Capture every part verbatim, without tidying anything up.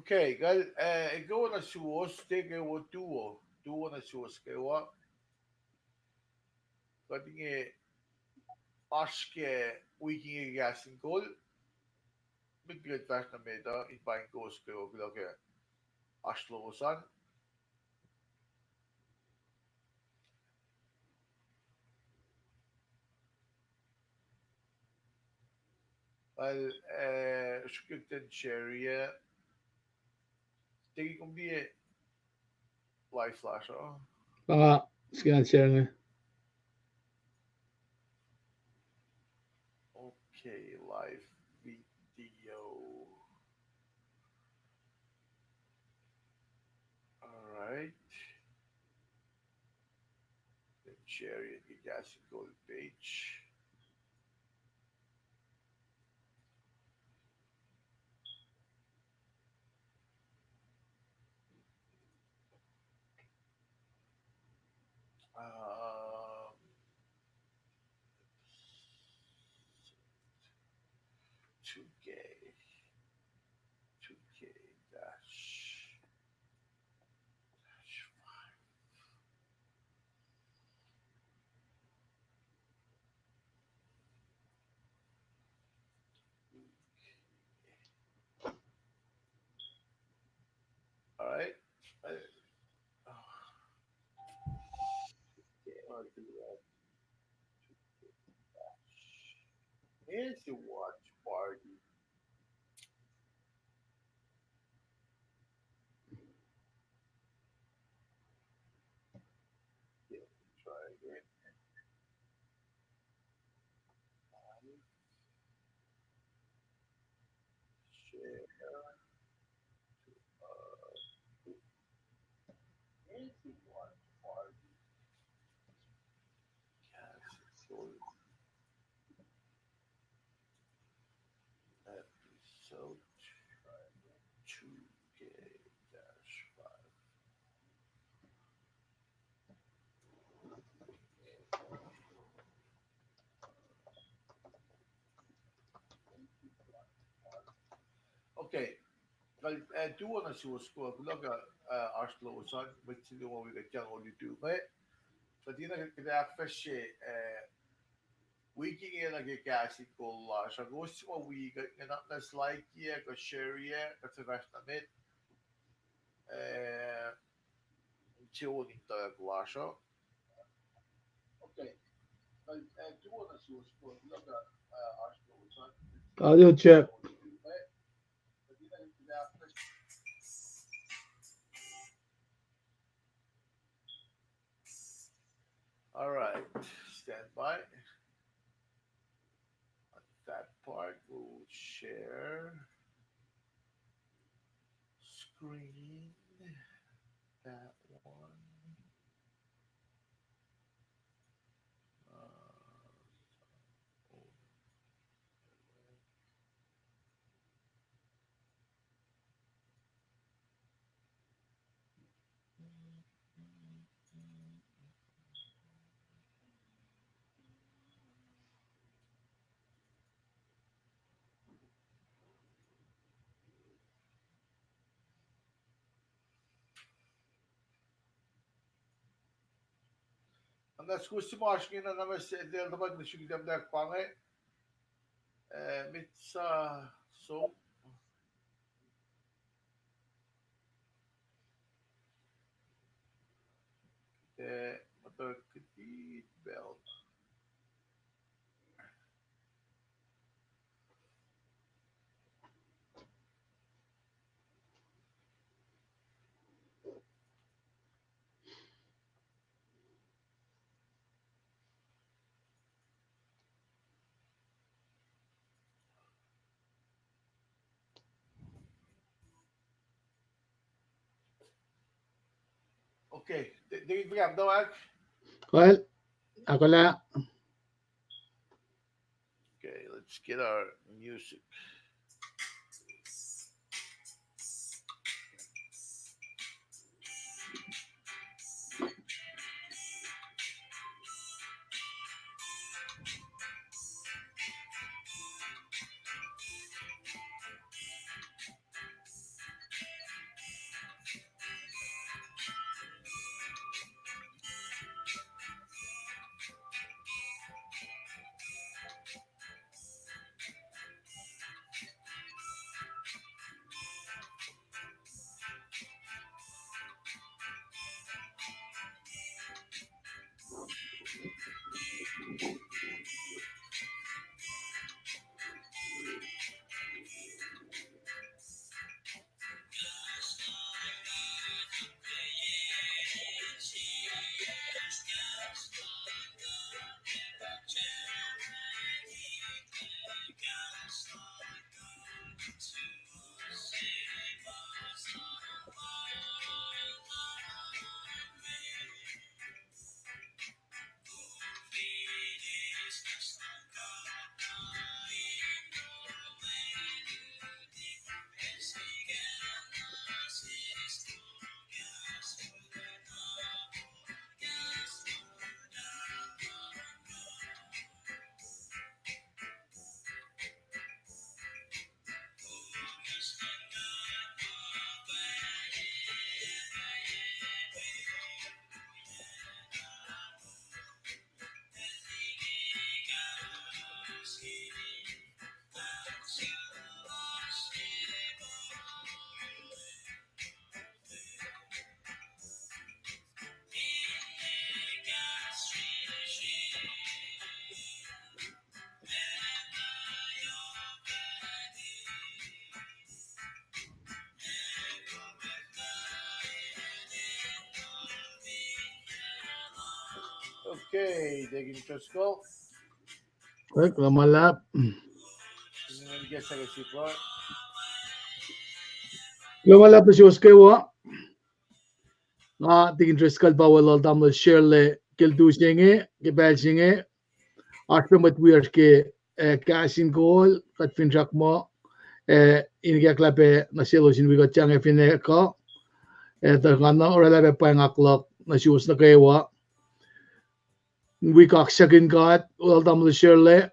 Okay, kal, eh, ekuh wo nuh suwos, tiac ekuh wo, tuwo, tuwo nuh suwos kwewa. Kuht inge oasr ke wik inge ke kahs in kol, met liki kuht fahsr nuh met uh, in paing kowos kwewa kuloh ke oasr lowos an. Al, eh, srihkekten share-i, eh, teki kom liye live lasr uh. Pa nga scan share inge. Okay, live video. All right. Then share in ke Kahs in Kol page. Um, two K, two K dash, dash five. All right. I, oh. Okay, I'll do that. Here's the watch party. Okay, let me try again. Share. Uh, Cancel. Episode two K dash five. Okay. Kal, eh, tuwo nuh suwos kwewa, kuloh ke, eh, oasr lowos an, mwet se luo ma wi kuht ke olutu me. Kuht ina kuht ahkfahsrye, eh, wik inge nuh ke Kahs in Kol lasr uh. Kowos ma wi kuht, nga na, na like-i, kuh share-i, kuht fahsr nuh met. Eh, Tiac on in tuyak lasr uh. Audio check. All right, stand by. On that part, we'll share screen. That one. Uh, oh. Nga na soko se ma oasr inge na, na ma se el tuhpan nuh suk item dak pa inge. Eh, Mitsa som. Eh, muhta kihtin pacl. Okay, de-, de-, de-, de-, Well, akola. Okay, let's get our music. Okay, Deacon Driscoll. Kuloh ma luhlahp. Kuloh ma luhlahp nuh suwos kwewa. Nga Deacon Driscoll pa welul tamuhlwel Shirley ke lutu se inge, ke pacl se inge. Oasr pac mwet wiyacsr ke, eh, kahs in kol, kuht finsrak muh, eh, in ikacklah pac nuh selos in wi kuht sang fin ekuh. Eh, tuh nga na oraclah pac pweng akluck nuh suwos nuh kwewa. Wi kaksakihn God, welul tamuhlwel Shirley,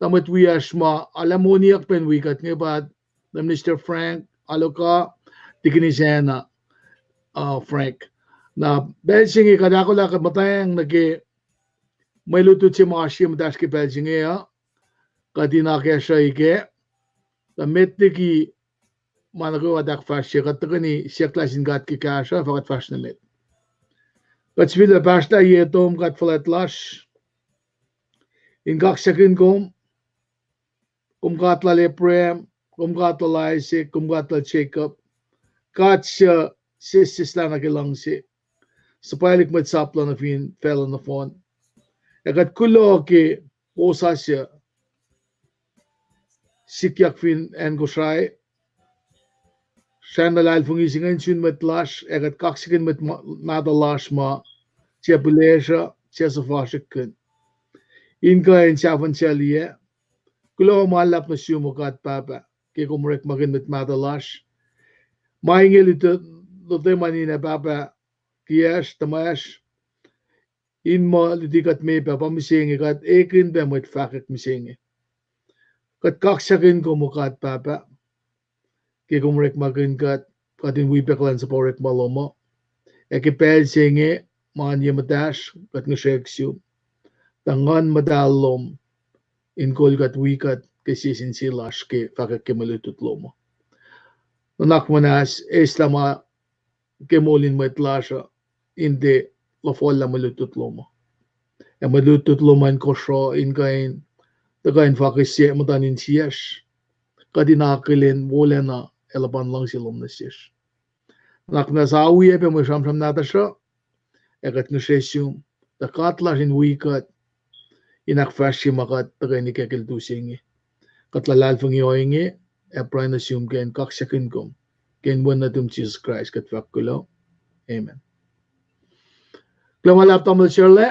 tuh mwet wiyacsr ma arlac moniyuck pac in wi kuht inge pa Minister Frank, Aloka, Deaconess Anna, uh, Frank. Na pacl se inge kuht ahkolah kuht muhtwacng nuh ke mwe lutlut se ma oasr ye muhtahsr ke pacl se inge uh, kuht in akacsruhi kac, tuh met liki ma nuh kwewa ahkfahsrye, kuht tuhkweni siyuck lah sin God ke kahsruh, fah kuht fahsr nuh met. Kuht sifilpac pahsrlah ye tom God fuhlwact lasr, in kaksakihn kom, kom God lal Abraham, kom God lal Isaac, kom God lal Jacob. God suc sesseslah nuh ke luhngse, suhpwaclihk mwet sap lal nuh fin facluh nohfohn. Ac kuht kuloh ke wosasuc sikyak fin acn Kosrae, sracn luhlahlfongi se inge in sun mwet lasr, ac kuht kaksakihn mwet ma-, mahtuh lasr ma tiac pihlesruh, tiac suhfasrihkkihn, in kuh in sahfuhn sacliyac. Kuloh ma luhlahp nuh sum, O God Pahpah, ke kom orekmakihn mwet mahtuh lasr. Ma inge luti-, lotweman in, Pahpah, kiyacsr, tuhmwacsr, in muh luti kuht me pac pa mihsenge, kuht ekihn pac mwet fahkwack mihsenge. Kuht kaksakihn kom, O God Pahpah, ke kom orekmakihn kuht, kuht in wi pac kuhlwacnsapuh orekma lom uh. Ac ke pacl se inge, ma inge muhtahsr, kuht ngihsrwacsr sum, tuh Nguhn Muhtahl lom in kol kuht, wi kuht ke sie sin sie lasr ke fahkwack ke mwe lutlut lom uh. Nuhnak muhnahs, eslah ma ke moul in mwet lasr uh, in tiac luhfwacllah mwe lutlut lom uh. Ac mwe lutlut lom uh in kosro, in kuh in, tuhkuh in fahkwack sie muhtuhn insiyacsr, kuht in akihlen wolacna ac luhpan luhngse lom nuh sesr. Nuhnak muhnahs, awiyac pac mwe sramsram nahtuhsr uh, ac kuht ngihsre sum, tuh God lasr in wi kuht, in ahkfahsrye ma kuht tuhkweni kac ke lutu se inge. Kuht luhlahlfongi ohinge, ac pruhe nuh sum ke in kaksakihn kom, ke inen Wen nuhtum Jisus Kraist kuht fahk kuloh. Amen. Kuloh ma luhlahp tamuhlwel Shirley.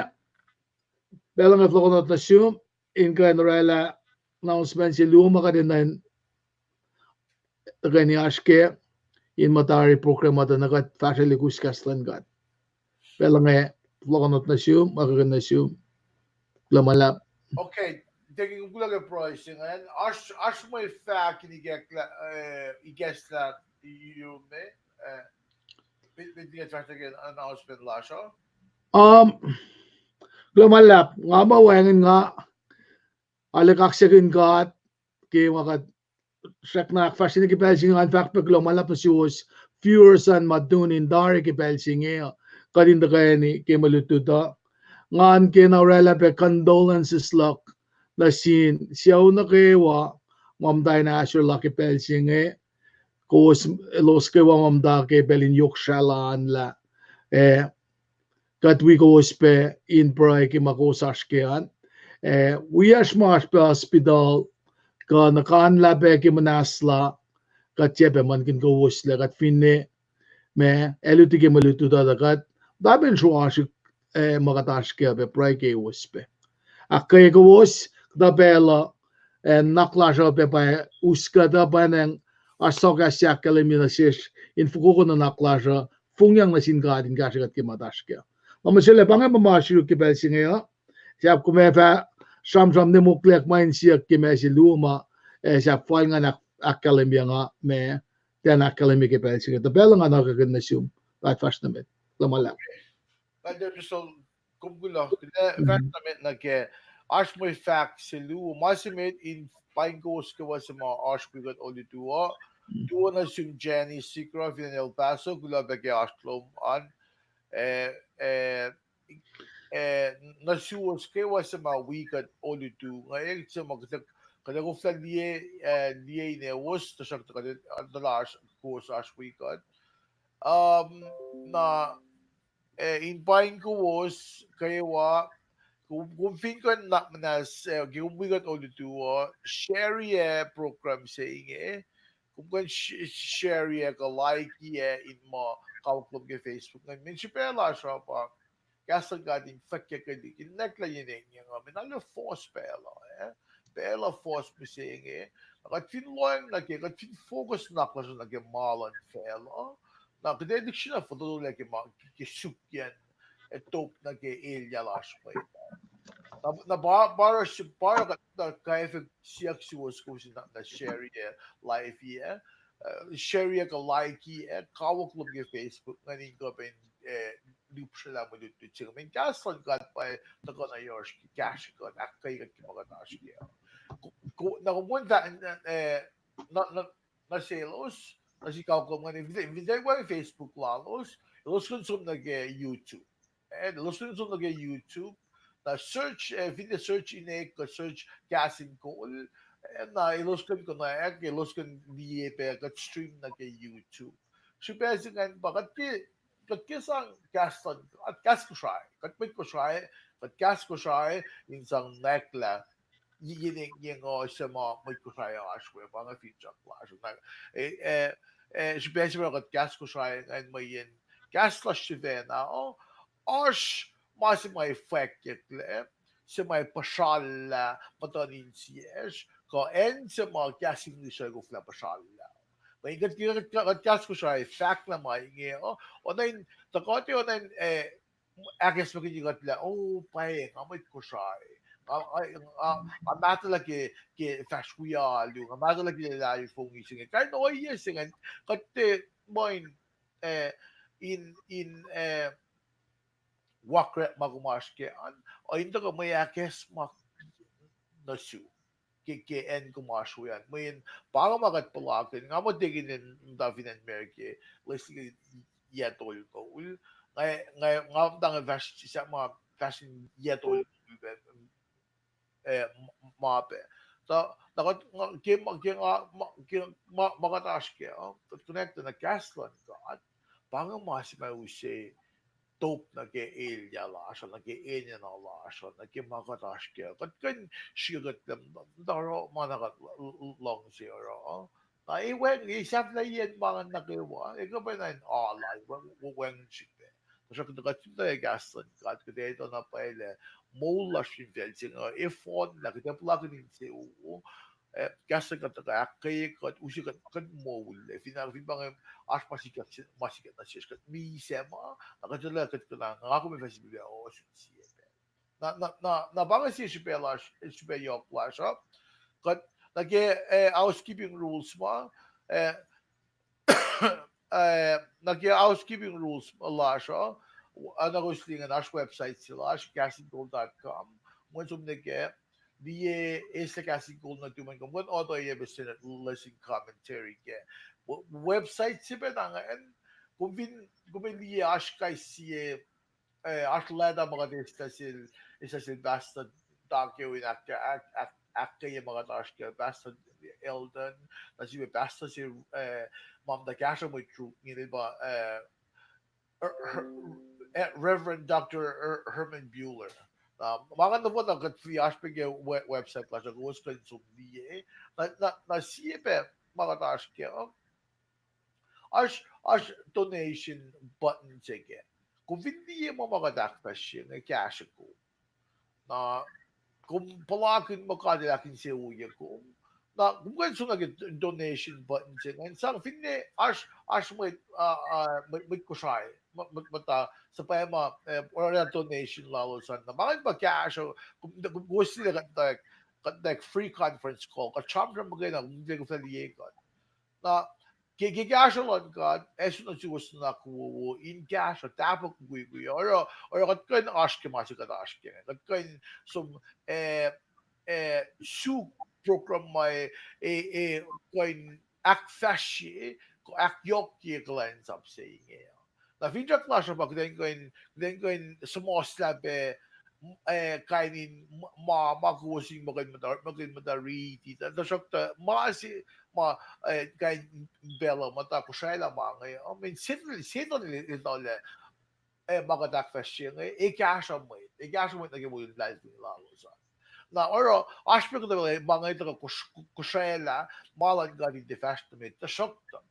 Pacl inge fohlohkohnot nuh sum in kuh in oraclah announcement se luo ma kuht enenuh in tuhkweni oasr kac, in muh tari program uh tuh na kuht fahsrwelihk kahs luhn God. Pacl inge fohlohkohnot nuh sum, akuhkuhin nuh sum. Kuloh ma luhlahp. Okay, Deacon, kom kuloh ke pruhe se ingacn. Oasr, oasr mwe fahk in ikacklah, eh, ikacklah, you, you may, eh, announcement lasr uh. Um, kuloh ma luhlahp, nga muh wacngihn nga arlac kaksakihn God ke ma kuht srackna ahkfahsrye nuh ke pacl se inge. Ngan fahk pac kuloh ma luhlahp nuh suwos viewers an ma tune in tari ke pacl se inge uh, kuht in tuhkweni ke mwe lutlut uh. Ngan kena oraclah pac condolences luhk nuh sin sucu nuh kwewa ma muhta in ahsor la ke pacl se inge. Kowos, elos kwewa ma muhta ke pacl in yohk srahla an lah, eh, kuht wi kowos pac in pruhe ke ma kowos oasr kac an. Eh, wiyacsr ma oasr pac hospital, kuh nuhkanlah pac ke muhnahslah, kuht tiac pac muhlkuhnlah kowoslac, kuht finne ma, ac luti ke mwe lutlut uh tuh kuht, muhta pac in sruasrihk, eh, ma kuht oasr kac uh pac pruhe kowos pac. Ahkkweye kowos, kuhtuh pacl uh, eh, nuhnak lasr uh pac pa us kuhtuh pwacnwacng oasr sohkahs se ahkkahlwemye nuh sesr, in fokoko nuhnak lasr uh, fongyang nuh sin God in kahsrwe kuht ke ma kuht oasr kac. Nga muh sel pa inge ma ma sriyuk ke pacl se inge uh, sahp kom ac fah sramsram ne mokleyuck ma in siyuck ke ma se luo ma, eh, sahp fal ngan ahk-, ahkkahlwemye nga ma, tiacna ahkkahlwemye ke pacl se inge. Tuh pacl uh ngan akuhkuhin nuh sum, kuht fahsr nuh met. Kuloh ma luhlahp. Elder Russell, kom kuloh, kuht ac fahsr nuh met nuh ke, oasr mwe fahk se luo, ma se met in paing kowos kwewa se ma oasr wi kuht olutu uh. Tuo nuh sum Janice Sigrah fin acn El Paso, kuloh pac ke oasr lom an. Eh, eh, eh, nuh suwos kwewa se ma wi kuht olutu, nga el se ma kuht, kuht ac koflah liye, eh, liye inewos, tuhsruhktuh kuht, eh, tuh lasr kowos oasr wi kuht. Um, na, eh, in paing kowos kwewa, Kom, kom fin kuh in nuhnak muhnahs, eh, ke kom wi kuht olutu uh, share-i program se inge. Kom kuh in sh-, share-i kuh like-i in ma kawuck lom ke Facebook ingacn. Mweyen srihpac lasr uh pa kahs luhn God in fahkwack liki, in nwacklah yen engyeng uh, mweyen arlac fohs pacl uh, eh? Pacl uh fohs mihsenge. Na kuht fin lohacng nuh ke, kuht fin focus nuhnak lasr nuh ke ma luhn facluh, na kuht ac lihksreni fototolac ke ma, ke suk yen, eh, top nuh ke elyah lasr mwet. Na, na pa, pa oruh, pa oruh kuht, na kwacfe siyuck suwos kom fin nuh, nuh share-i, live-i, eh, share-i kuh like-i, eh, kawuck lom ke Facebook ingacn in kuh pac in, eh, lihpsrelah mwe lutlut se inge. Mweyen kahs luhn God pa tuhkuh na yohrohsr ke kahsrwe kuht, ahkkweye kuht ke ma kuht oasr kac. Ko, ko, na kom kuh in fah, eh, na, na, na selos, na si kawuck lom ingacn, fin, fin tiac wacngihn Facebook lalos, elos kuh in som nuh ke YouTube. Eh, elos kuh in som nuh ke YouTube. Na search, eh, fin tiac search Inek kuh search Kahs in Kol, eh, na elos kuh in konwacack, elos kuh in liye pac kuht stream nuh ke YouTube. Srihpac se ingacn pa kuht ke, kuht ke sang kahs luhn, kuht kahs Kosrae, kuht mwet Kosrae, kuht kahs Kosrae in sang nwacklah yen engyeng uh se ma mwet Kosrae oasr we, pa inge finsrak lasr. Na, eh, eh, eh, srihpac se pa kuht kahs Kosrae ingacn mweyen kahs lasr sifacna uh, oasr ma se ma ac fwackyucklac, se ma ac puhsrallah muhtuhn insiyacsr, kuh acn se ma kahs English uh koflah puhsrallah. Mweyen kuht, kuht, kuht kahs Kosrae fahk lah ma inge uh, oacna in, tuhkuh tuh oacna in, eh, ahkacsmakihnye kuht lah, oh, pwacye, nga mwet Kosrae. Nga, nga, nga, nga mahtuhlah ke, ke fahsr wi alu, nga mahtuhlah ke luhlahlfongi se inge. Kain ohiyac se ingacn, kuht tiac muh in, eh, in, in, eh, wakrek ma kom oasr kac an, uh, in tuhkuh mwe ahkacsmak nuh sum ke, ke acn kom oasr we an. Mweyen pa inge ma kuht puhlakihn, nga muh tekihn in muhta fin acn America, lesin yac tolngoul. Nga, nga, nga muhta inge fahs, sahp ma fahs in yac tolngoul, eh, eh, m-, ma pac. Tuh, na kuht, nga, ke ma, ke nga, ma, ke ma, ma kuht oasr kac, kuht connect nuh kahs luhn God. Pa inge ma se ma use top nuh ke elyah lasr uh, nuh ke enenuh lasr uh, nuh ke ma kuht oasr kac. Kuht kuh in srihke kuht, muhta oruh ma na kuht l-, l-, luhngse oruh. Na e wacng, e sahflahiyacn ma ingacn nuh kwewa, e kuh pacna in alu, wacng, wacngihn srihpac. Tuhsruhktuh kuht fin tuh kahs luhn God, kuht etuh na pwacye lah moul lasr fin facl se inge, e fohnlah, kuht ac puhlakihn insewowo, eh, kahs luhn God tuhkuh ahkkweye kuht, use kuht, kuht moul, eh, fin, fin pa inge oasr ma sikyak, ma sikyak nuh sesr, kuht misac ma, na kuht etuh lah kuht kuh na, nga kom ac fah sifilpac ohsun sie pacl. Na, na, na, na pa inge sie srihpac lasr, srihpac yohk lasr uh. Kuht, nuh ke, eh, housekeeping rules ma, eh, eh, nuh ke housekeeping rules lasr uh, uh, na kowos liye ingacn oasr website se lasr, kahs in kol dot com, mweyen som nuh kac, liye, eislah Kahs in Kol nuhtum an, kom kuh in otuhiyac pac Standard Lesson Commentary kac. W-, website se pacna ingacn, kom fin, kom liye oasr kais sie, eh, oasr leta ma kuht eislah sel, eislah sel Pastor Takeo in ahk-, ahk-, ahk-, ahkkweye ma kuht oasr kac, Pastor Eldon, na sifilpac pastor se, eh, ma muhta kahsruh mwet Ruk inge pa, eh, Her-, Her-, eh, Reverend Doctor Her-, Herman Buehler. Na, ma ingacn nohfohn na kuht fin oasr pac ke we-, website lasr uh, kowos kuh in som liye. Na, na, na sie pac ma kuht oasr kac, oasr, oasr donation button se kac. Kom fin liye ma, ma kuht ahkfahsrye inge, kahsrwe kom. Na kom puhlakihn muh God El ahkinsewowoye kom, na kom kuh in som nuh ke donation button se ingacn. Sang finne oasr, oasr mwet, uh, uh, mwet, mwet Kosrae, mwet, mwet, mwet, uh, suhpwacma, uh, oraclah donation lalos an. Na ma ingacn pa kahsruh, kom, kom, kowos liye kuht, kuht, kuht free conference call, kuht sramsram muhkwena, kom tiac koflah liye kuht. Na ke, ke kahsruh luhn God, ac som nuh suwos nuhnak wowo in kahsruh, tahpuh mukwikwi, oruh, oruh kuht kuh in oasr ke ma se kuht oasr kac. Kuht kuh in som, eh, eh, suk program ma, eh, eh, kuh in ahkfahsrye, ahkyohkye kuhlwacnsap se inge. Na finsrak lasr uh pa kuht in kuh in, kuht in kuh in suhmuhslah pac, eh, kain in ma, ma, ma kowos in muh kuh in muhta, muh kuh in muhta riti, tuhsruhktuh ma se, ma, eh, kain in pacl uh muhta Kosrae lah ma inge, I mean, Setan, Setan el, el etuh lah, eh, ma kuht ahkfahsrye inge, eh, kahsruh mwet. Ac kahsruh mwet nuh ke moul in luhlahlfongi lalos an. Na oruh oasr pac kuhtuh pacl ma inge tuhkuh kosraclah, ma luhn God in tiac fahsr nuh met, tuhsruhktuh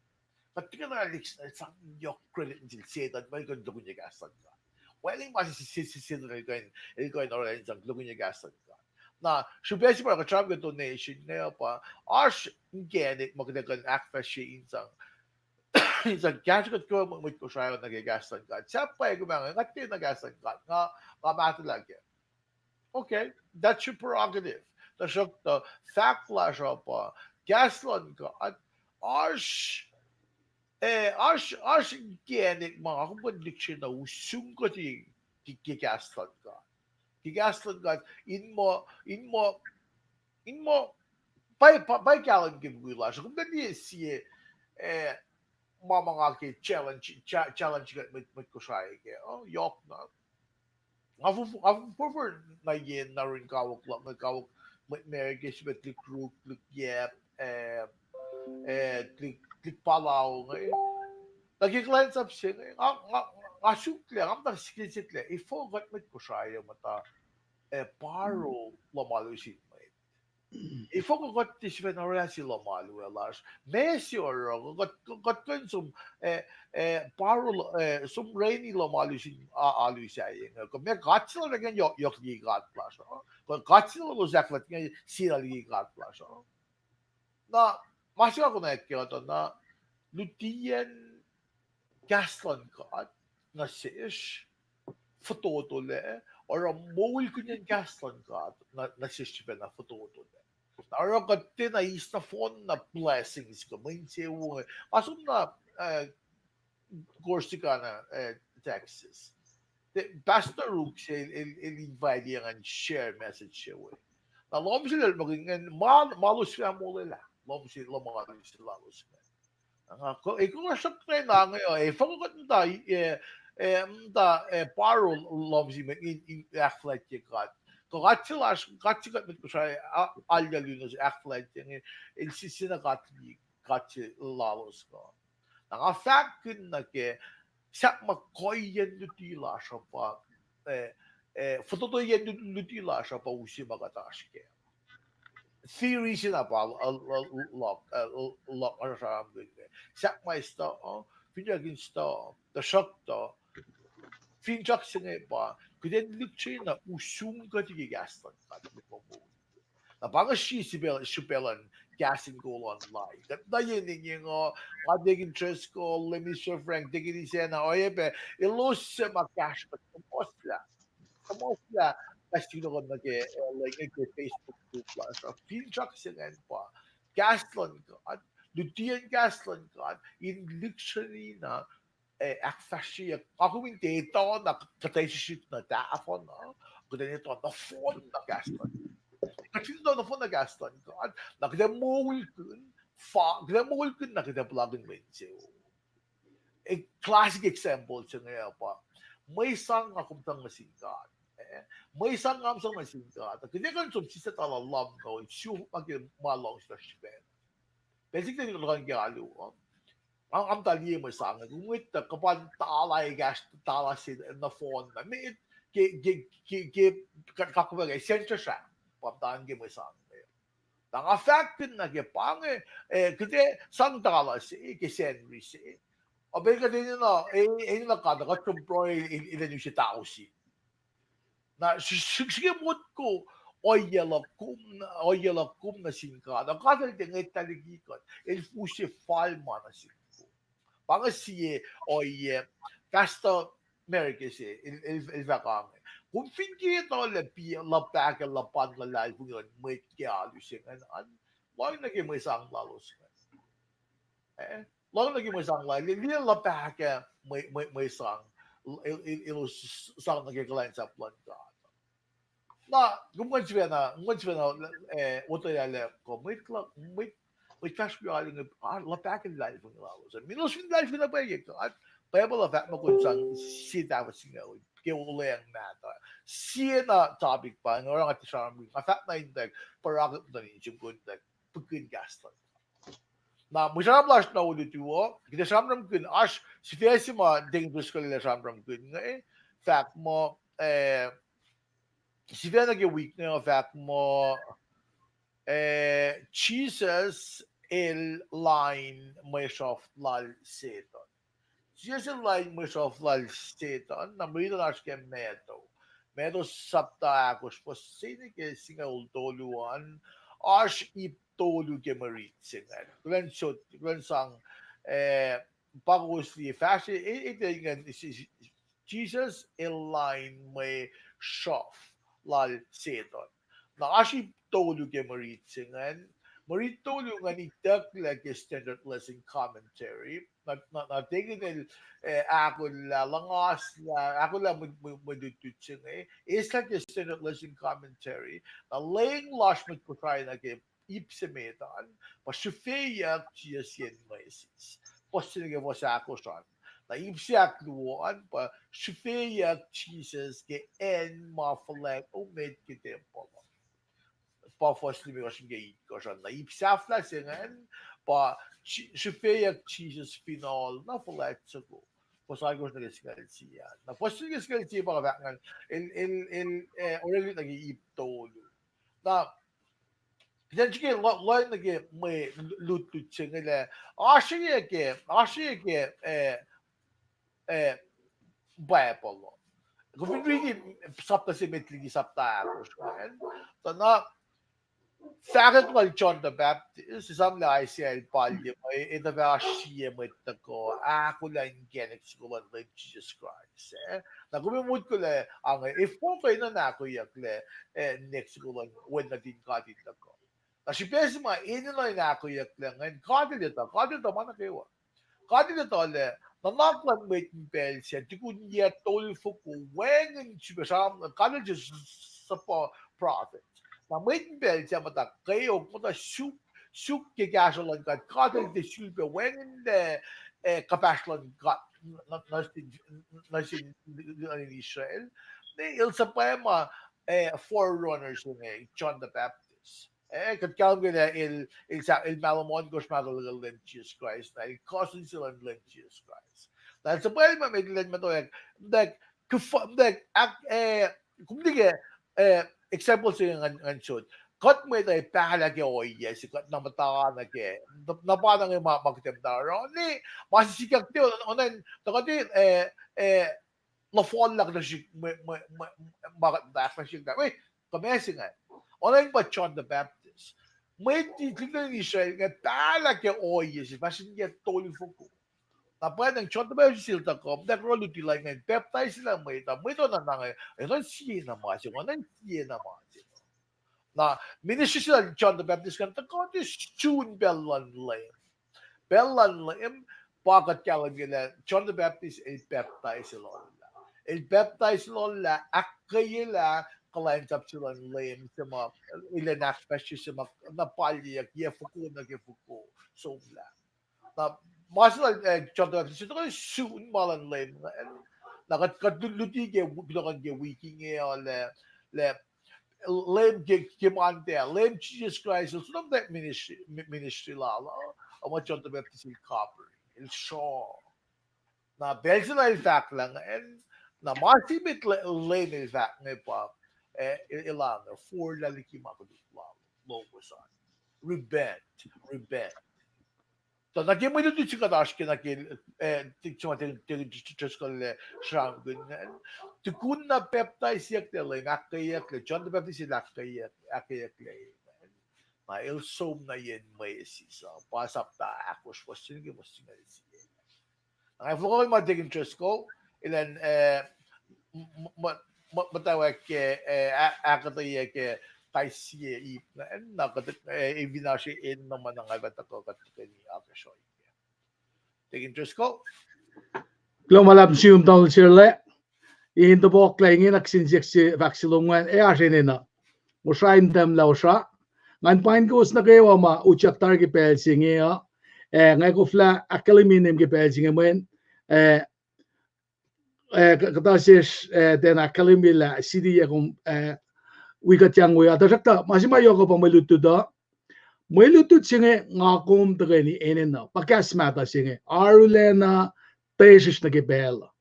kuht tiac kuh in liksna sang yohk credit nuh sel Setuhn, ma el kuh in lukunye kahs luhn God. Wacngihn ma se, se, se, Setuhn el kuh in, el kuh in orwaclah in sang lukunye kahs luhn God. Na srihpac se pa kuht sramsram ke donation inge uh pa, oasr inkacnek ma kuht ac kuh in ahkfahsrye in sang in sang kahsruh kuht ke mwet Kosrae nuh ke kahs luhn God. Sahp pwacye kom ac, nga tiacna kahs luhn God, nga, nga mahtuhlah kac. Okay, that's your prerogative. Tuhsruhktuh fahk lasr uh pa, kahs luhn God oasr, eh, oasr, oasr inkacnek ma nga kom kuh in lihksreni na usung kuht ke, ke kahs luhn God. Ke kahs luhn God, in muh, in muh, in muh, pa, pa, pa kahlwem ke mukul lasr uh, kom kuh in liye sie, eh, ma, ma nga ke challenge, cha-, challenge kuht mwet, mwet Kosrae kac, uh, yohk na. Nga fo-, nga fo-, forfor na yen na rin kawuck luhk, nga kawuck mwet America, srihpac tuhlihk Ruk, tuhlihk Yap, eh, eh, tuhlihk, tuhlihk Palau inge. Na ke kuhlwacnsap se inge, nga, nga, nga suklah, nga muhta sike suklah, efuh kuht mwet Kosrae uh muhta, eh, paro lohm alu sin mwet. Efuh kuh kuht tiac sifacna orwaclah se lohm alu lasr. Ma se oruh, kuht, kuht kuh in som, eh, eh, paro, eh, som reni lohm alu sin, a-, alu sahyac inge. Kuh ma God se lal ingacn yohk, yohk liki God lasr uh. Kuh God se lal elos ahkfuhlwact inge sie na liki God lasr uh. Na ma se nga konwacack kac uh tuh na lutiyacn kahs luhn God nuh sesr fototolac, oruh moulkihnyacn kahs luhn God nuh, nuh sesr sifacna fototolac. Na oruh kuht tiacna eis nohfohn na blessings kuh mwe insewowo inge. Nga som na, eh, Corsica na, eh, Texas. Pastor Ruk se el, el, el invite ngan share message se we. Na lohm sel el muhkwena, ma, ma elos fah molwelah lohm se, lohm alu se lalos inge. Nga, e, kuh srihk na nge uh, efuh kuh kuht muhta, e, e, muhta, e, paro lohm se met in, in ahkfuhlwactye God. Kuh God se lasr, God se kuht mwet Kosrae, a-, alu na ahkfuhlwactye inge, el si-, sina God, God se lalos inge. Na nga fahkkihn nuh ke, sahp ma kuhiyacn luti lasr uh pa, e, e, fototoiyacn lu-, luti lasr uh pa use ma kuht oasr kac. Theory se na pa, uh, uh, luhk, uh, luhk, uh, sramsramkihn inge. Sahp ma eis tuh, uh, finsrak in stuh, tuhsruhktuh, finsrak se inge pa, kuht in lihksreni na usung kuht ke kahs luhn God. Na pa inge sie srihpac, srihpac luhn kahs in kol online. Kuht na yen inge uh, nga Deacon Driscoll, Lemister Frank, Deacon Isacna, oacyacpac, elos suc ma kahsruh kuht, kuht muhslah. Kuht muhslah, kahs in kol nuh ke, uh, link ke Facebook group lasr uh. Finsrak se ingacn pa, kahs luhn God, lutiyacn kahs luhn God in lihksreni na, e, ahkfahsryeyuck, nga kom in tiac etuh na kuht ac srihsrihk na tahfuh na, kuht in etuh nohfohn na kahs luhn, kuht fin etuh nohfohn na kahs luhn God, na kuht ac moulkihn, fa-, kuht ac moulkihn na kuht ac puhlakihn mwe insewowo. A classic example se inge uh pa, mwe sang nga kom sang nuh sin God. E, mwe sang nga kom sang nuh sin God. Kuht ac kuh in som sislah tala lumngaul, sifacna ke ma luhngse lasr sifacna. Pacl se kuht in tuhkuh ke alu uh, nga, nga muhta liye mwe sang inge, kom etuh kuhpan tala ekahsr, tala se nohfohn na met, ke, ke, ke, ke, kuht, kuht kuh ke Central Shrine, pa muhta ke mwe sang inge. Na nga fahkkihn nuh ke pa inge, e, kuht ac sang tala se ke Sacnri se, a pacl kuht enenuh, e, enenuh God, kuht som pruhe, e, enenuh se tausin. Na srihk, srihk, srihke motko, ohiyac luhk kom, ohiyac luhk kom nuh sin God, na God El tiac ngwetlah liki kuht, El use fal ma nuh sihk kom. Pa inge sie ohiyac, Pastor Merike se, el, el, el fahk ange, kom fin ke etuh lah pi, luhpahkah luhpan luhlahlfongi luhn mwet ke alu se ingacn an, lohng nuh ke mwe sang lalos ingacn. E, lohng nuh ke mwe sang la-, liye luhpahkah mwe, mwe, mwe sang, el, el, elos sang nuh ke kuhlwacnsap luhn God. Na, kom kuh in sifacna, kom kuh in sifacna, e, otwelah lah kuh mwet luhk, mwet, mwet fahsr wi alu inge, a, luhpahkah luhlahlfongi lalos. Mihn elos fin luhlahlfongi na pwacye ke God, Bible uh fahk muh kom sang sie tahfuh singucul ke olweacng mahtuh. Sie na topic pa inge, oruh nga tiac sramsramkihn, nga fahk na in tak, pa oruh kuht muhta in sum kom in tak, pihkihn kahs luhn. Na mwe sramsram lasr na olutu uh, kuht ac sramsramkihn, oasr sifac se ma Deacon Driscoll el ac sramsramkihn inge, fahk muh, e, sifacna ke wik inge uh fahk muh, eh, Jisus el lain mwe sruhf lal Setuhn. Jisus el lain mwe sruhf lal Setuhn, na mwe riti an oasr ke Matthew. Matthew sapta ahkosr, fuhs se nuh ke singucul tolu an, oasr ip tolu ke mwe riti se ingacn. Kuhlwacnsot, kuhlwacnsang, eh, pa kowos liye fahsr, e, e, e, ingacn, Jisus el lain mwe sruhf lal Setuhn. Na oasr ip tolu ke mwe riti se ingacn. Mwe riti tolu ingacn itucklac ke Standard Lesson Commentary. Na, na, na tekin el, eh, ahkolah, luhngaslah, ahkolah mwe, mwe, mwe lutlut se inge. Eslah ke Standard Lesson Commentary. Na leng lasr mwet Kosrae nuh ke ip se met an, pa srihfeyuck Jisus yen mwesis. Fuhs se nuh ke fuhs ahkosr an. Na ip se ahkluo an, pa srihfeyuck Jisus ke acn ma fuhlwact omet ke tempuhl. Pa fuhs limekohsr nuh ke itkohsr an. Na ip sahflah se ingacn, pa srihfeyuck Jisus fin ohl na fuhlwact soko. Fuhs alkosr nuh ke singucul sie an. Na fuhs se nuh ke singucul sie pa fahk ingacn, el, el, el, eh, orek nuh ke ip tolu. Na, kuht in srihke lo-, lohacng nuh ke mwe lutlut se inge lah, oasr ke, oasr ke, eh, eh, Bible uh. Kom fin riti sapta se met liki sapta ahkosr ingacn, tuh na fahkwack lal John the Baptist, esamlah Isaiah el palye muh, e, etuh fah oasr sie mwet tuhkuh, ahkolah inkacnek soko luhn Leum Jisus Kraist, eh? Na kom motko lah, ange, efuh kuh enenuh in ahkoeyucklac, eh, inkacnek soko luhn wen nuhtin God in tuhkuh? Na srihpac se ma enenuh in ahkoeyucklac ingacn, God el etuh, God el etuh ma nuh kwewa. God el etuh lah nuhnak luhn mwet in pacl sac, tukun yac tolfoko, wacngihn srihpac sramsram, God el tiac suhpwacr prophet. Na mwet in pacl sac muhta kweok, muhta suk, suk ke kahsruh luhn God, God el tiac sulpac wacngihnlac, eh, kuhpahsr luhn God, nuh, nuh sin, nuh sin Israel. Ne el suhpwacma, eh, forerunner se inge, John the Baptist. Eh, kuht kahlwem ke lah el, el sa-, el mahlwem ohnkohsr ma kuhlwackuhl Leum Jisus Kraist, na el cousin se luhn Leum Jisus Kraist. Na el suhpwacma met lwen muhtwacwacack, like, kuhfa-, like, ak-, eh, kom liye, eh, example se ngan, ngan sot. Kuht mwet ac pahlah ke ohiyac se kuht na muhta nuh ke, na, na pa na inge ma, ma kuht ac muhta oruh. Ne, ma se sikyak te, on-, onan, tuh kuht, eh, eh, luhfallahk nuh sihk, mwe, mwe, mwe, ma kuht muhta ahkfahsrye lah, we, kuh ma se ingacn. Onan pa John the Baptist. Mwet, lihk nuhtin Israel inge pahlah ke ohiyac se fahsr in yac tolfoko. Na pwacnwacng John the Baptist el tuhkuh, muhtwacwacack oruh luti lal ingacn, pacptaiselah mwet uh, mwet uh na, na inge, enenuh in sie na ma se, enenuh in sie na ma se. Na ministry se lal John the Baptist ingacn tuhkuh tiac sun pacl luhn Leum. Pacl luhn Leum, pa kuht kahlwem ke lah John the Baptist el pacptais lal lah. El pacptais lal lah, ahkkweyelah kuhlwacnsap se luhn Leum se ma, elan ahkfahsrye se ma, na palyeyuck, yac foko nuh ke foko somlah. Na ma se lal, eh, John the Baptist, se tuhkuh sun ma luhn Leum, eh, na kuht, kuht lu-, luti ke, kunohkohn ke wik inge uh lah, lah Leum ke, ke Monday, Leum Jisus Kraist el sun muhtwacwacack ministry, mi-, ministry lal uh, oacna John the Baptist el kapri, el sruoh. Na pacl se na el fahk lah ingacn, na ma se met Leum el fahk inge pa, eh, el, elan forlah liki ma koluk lal, lowos an. Repent, repent. Tuh nuh ke mwe lutlut se kuht oasr ke nuh ke, eh, ti-, ti-, ti-, Driscoll el sramsramkihn ingacn. Tukun na pacptaisiyucklac Leum, ahkkweyeyucklac, John the Baptist el ahkkweyeyuck-, ahkkweyeyucklac ingacn. Na el som nuh yen mwesis uh, pa sapta ahkosr, fuhs se nuh ke fuhs singucul sie. Nga fohlohk ma Deacon Driscoll, elan, eh, m-, m-, m-, muhtwacwacack ke, eh, a-, ahkuhtweyac ke kais sie ip, na, na kuht, eh, efinasr enenuh ma na nga fah tuhkuh kuht tuhkweni akacsruhi. Deacon Driscoll? Kuloh ma luhlahp nuh sum, Doctor Sirlac. In topuk lah inge na kihsen siyuck se fahk se lom ingacn, ac oasr enenuh. Kosrae in tahmlah osra. Ngan paing kowos nuh kwewa ma utyak tari ke pacl se inge uh. Eh, nga koflah ahkkahlwemye name ke pacl se inge mweyen, eh, eh, k-, kuhtuh sesr, eh, tiacna ahkkahlwemye lah siti yac kom, eh, wi kuht yang we uh. Tuhsruhktuh ma se ma yohk uh pa mwe lutlut uh. Mwe lutlut se inge nga kom tuhkweni enenuh. Pa kahs mahtuh se inge. Arulacna tesrihsr nuh ke pacl uh.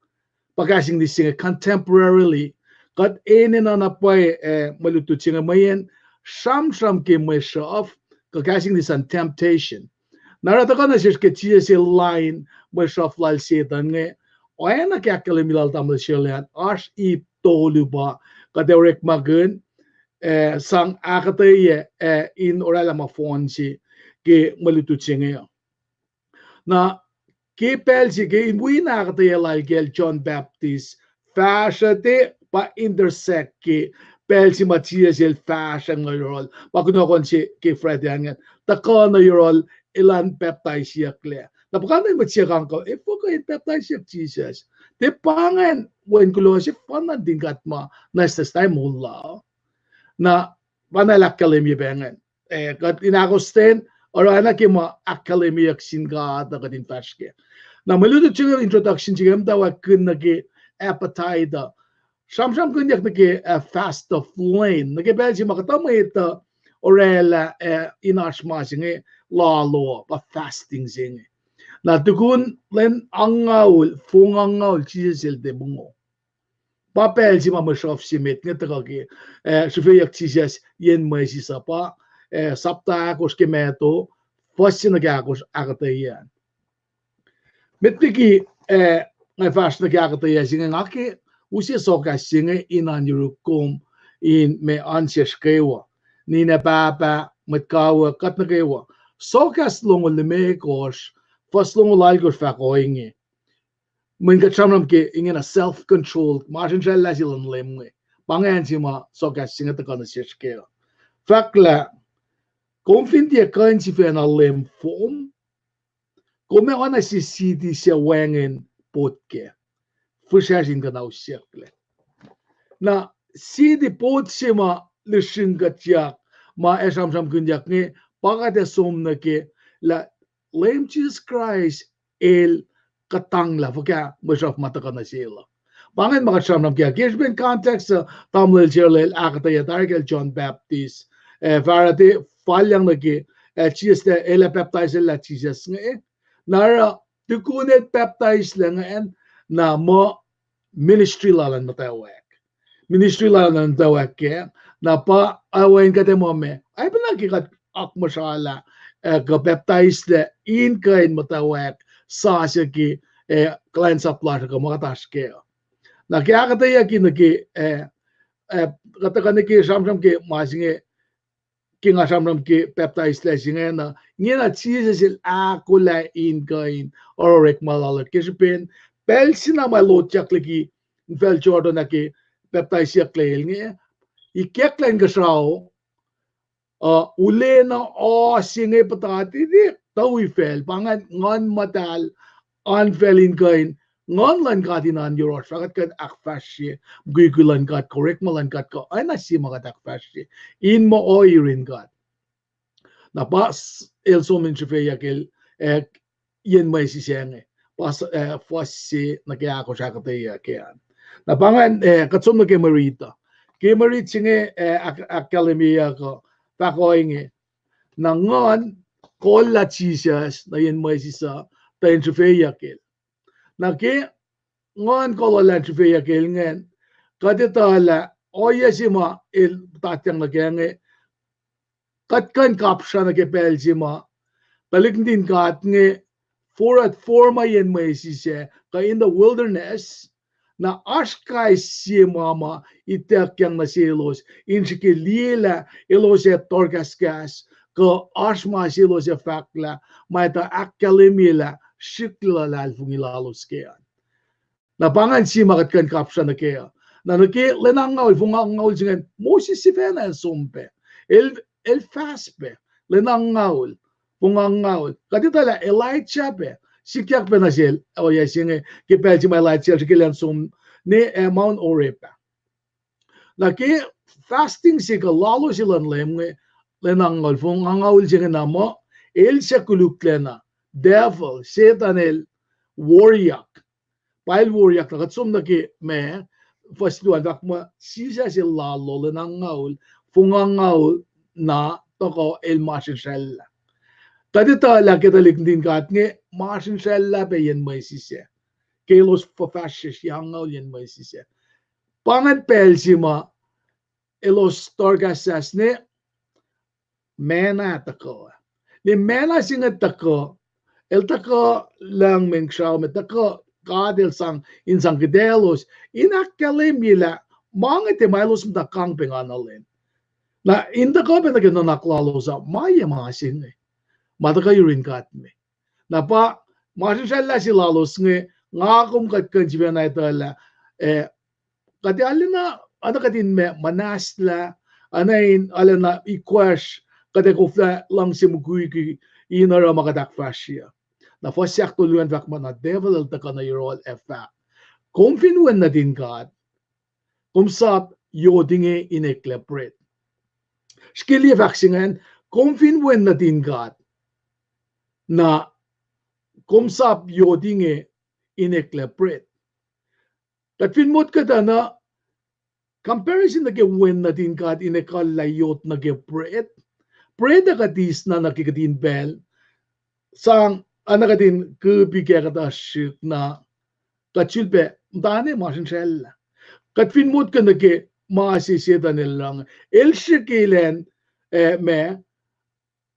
Pa kahs English se inge contemporarily Kuht enenuh na pwacye, eh, mwe lutlut se inge mweyen sramsram ke mwe sruhf, kuh kahs English an temptation. Na oruh tuhkuh nuh sesr ke Jisus el lain mwe sruhf lal Setuhn inge, oacna ke ahkkahlwemye lal tamuhlwel Sherley an, oasr ip tolu pa kuht ac orekmakihn, eh, sang ahkuhtweyac, eh, in oraclah ma fohn se ke mwe lutlut se inge uh. Na ke pacl se ke in wi na ahkuhtweyac lal kacl John Baptist, fahsruh te pa intersect ke pacl se ma Jisus el fahsruh nuh yohrohl, pa kunohkohn se ke Friday an ingacn, tuhkuh nuh yohrohl elan pacptaisiyucklac. Na puhkantwen mwet siyuck an kuh, efuh kuh in pacptaisiyuck Jisus? Tiac pa ingacn wen kuloh se, fun nuhtin God ma nwacsnwacs ta moul la. Na pa na el ahkkahlwemye pac ingacn. Eh, kuht in ahkostwen, oruh oacna ke ma ahkkahlwemyeyuck sin God uh kuht in fahsr kac. Na mwe lutlut se inge, introduction se inge, muhtwacwacack kihn nuh ke appetite uh. Sramsramkihnyuck nuh ke, eh, fast of Lent. Nuh ke pacl se ma kuhtuh mwet uh oraclah, eh, in oasr ma se inge lalo uh, pa fasting se inge. Na tukun lwen angngaul, fong angngaul, Jisus el tiac mongo. Pa pacl se ma mwe sruhf se met inge tuhkuh ke, eh, srihfeyuck Jisus yen Moses uh pa, eh, sapta ahkosr ke Matthew, fuhs se nuh ke ahkosr ahkuhtweyac an. Met liki, eh, nga fahsr nuh ke ahkuhtweyac se inge, nga ke use sokahs se inge in oan yuruk kom in me oan sesr kwewa. Ninac pahpah, mwet kawuck, kuht nuh kwewa. Sokahs longoul limekohsr, fuhs longoul alkohsr fahk ohinge. Mweyen kuht sramsram ke ingena self-control, masrinsracllah se luhn Leum inge. Pa ingacn se ma sokahs se inge tuhkuh nuh sesr kac uh. Fahk lah, kom fin tiac kuh in sifacna leum fom, kom ac oacna sie siti suc wacngihn pot kac, fihsracsr in kuhnausyucklac. Na siti pot se ma lihsrihngkuhtyak ma ac sramsramkihnyuck inge, pa kuht ac som nuh ke lah Leum Jisus Kraist el kuhtanglah fuhkah mwe sruhf ma tuhkuh nuh sel uh. Pa ingacn ma kuht sramsram kac. Ke srihpen context uh, tamuhlwel Sherley el ahkuhtweyac tari kacl John Baptist, eh, fahsruh te falyang nuh ke, eh, Jisus, el ac pacptaiselah Jisus inge. Na oruh tukun el pacptaislac ingacn, na muh ministry lal an muhtwacwacack. Ministry lal an muhtwacwacack kac, na pa, ac wacngihn kuht ac muh me, ac pacna ke kuht akmuhsralah, eh, kuh pacptaislac in kuh in muhtwacwacack sasuc ke, eh, kuhlwacnsap lasr uh kuh ma kuht oasr kac uh. Na ke ahkuhtweyucki nuh ke, eh, eh, kuht tuhkuh nuh ke sramsram ke ma se inge, ke nga sramsram ke pacptaislac se ingena, ingena Jisus el ahkolah in kuh in oruh orekma lal uh ke srihpen pacl se na ma lotyak liki infacl Jordan ah ke pacptaisiyucklac el inge, ikacklah inkuhsrao, uh, ulacna oa se inge puhtati, tuh wi facl, pa ingacn Nguhn Muhtahl oan facl in kuh in, Nguhn luhn God in oan yohrohsr, fah kuht kuh in ahkfahsrye mukwikwi luhn God, orekma luhn God, kuh oacna sie ma kuht ahkfahsrye in muh ohiyac yurin God. Na pa s-, el som in srihfeyuck el, eh, yen Moses inge. Pa s-, eh, fuhs se nuh ke ahkosr ahkuhtweyac kac an. Na pa ingacn, eh, kuht som nuh ke mwe rit uh. Ke mwe rit se inge, eh, ahk-, ahkkahlwemyeyuck uh, fahk ohinge. Na Nguhn kollah Jisus nuh yen Moses uh, tuh in srihfeyuck el. Na ke Nguhn kollah in srihfeyuck el ingacn, kuht etuh lah ohiyac se ma el tatyang nuh kac inge, kuht kuh in kapsra nuh ke pacl se ma tuhlihk nuhtin God inge forward forma yen Moses ah, kuh in the wilderness, na oasr kais sie ma ma ituckyang nuh selos in srihke liyelah elos ac tohrkahskahs, kuh oasr ma selos ac fahk lah ma etuh ahkkahlwemye lah srihklac luhlahlfongi lalos kac an. Na pa ingacn sie ma kuht kuh in kapsra nuh kac uh. Na nuh ke lwen angngaul, fong angngaul se ingacn, Moses sifacna el som pac. El, el fast pac. Lwen angngaul, fong angngaul. Kuht etuh lah Elijah pac sikyak pac nuh sel ohiyac se inge ke pacl se ma Elijah el srihke elan som ne, eh, Mount Horeb ah. Na ke fasting se kuh lalo se luhn Leum inge, lwen angngaul, fong angngaul se inge na muh, el suc koluklacna, devil, Setuhn el waryak. Pa el waryak, na kuht som nuh ke ma, fuhs luo an fahk muh Jisus el lalo lwen angngaul, fong angngaul na tohkoh el masrinsracllah. Kuht etuh lah ke tuhlihk nuhtin God inge masrinsracllah pac yen Moses ah. Ke elos fuhfahsryucsr angngaul yen Moses ah. Pa ingacn pacl se ma elos tohrkahsahs ne, manna tuhkuh. Ne manna se inge tuhkuh, el tuhkuh lucng me inkuhsrao me tuhkuh, God el sang, in sang kuhtaclos, in ahkkahlwemye lah ma inge tiac ma elos muhta kang pengana lwen. Na in tuhkuh pac nuh ke nuhnak lalos uh, ma ye ma se inge, ma tuhkuh yurin God me. Na pa masrinsracllah se lalos inge, nga kom kuht kuh in sifacna etuh lah, eh, kuht arulacna, oacna kuht in ma muhnahslah, oacna in arulacna ikwacsr, kuht ac koflah luhngse mukwikwi, in oruh ma kuht ahkfahsrye. Na fuhs se ahktolu an fahk muh na devil el tuhkuh nuh yohrohl ac fahk, kom fin Wen nuhtin God, kom sap yot inge in eklac bread. Srihke liye fahk se ingacn, kom fin Wen nuhtin God, na kom sap yot inge in eklac bread. Kuht fin motko tuh na, comparison nuh ke Wen nuhtin God in ekuhllah yot nuh ke bread. Bread uh kuht eis na nuh ke kihtin pacl, sang, oacna kuht in kuhpi kac kuhtuh srihk na, kuht sulpac muhtana masrinsracllah. Kuht fin motko nuh ke ma se Setuhn el oruh inge, el srihke elan, eh, ma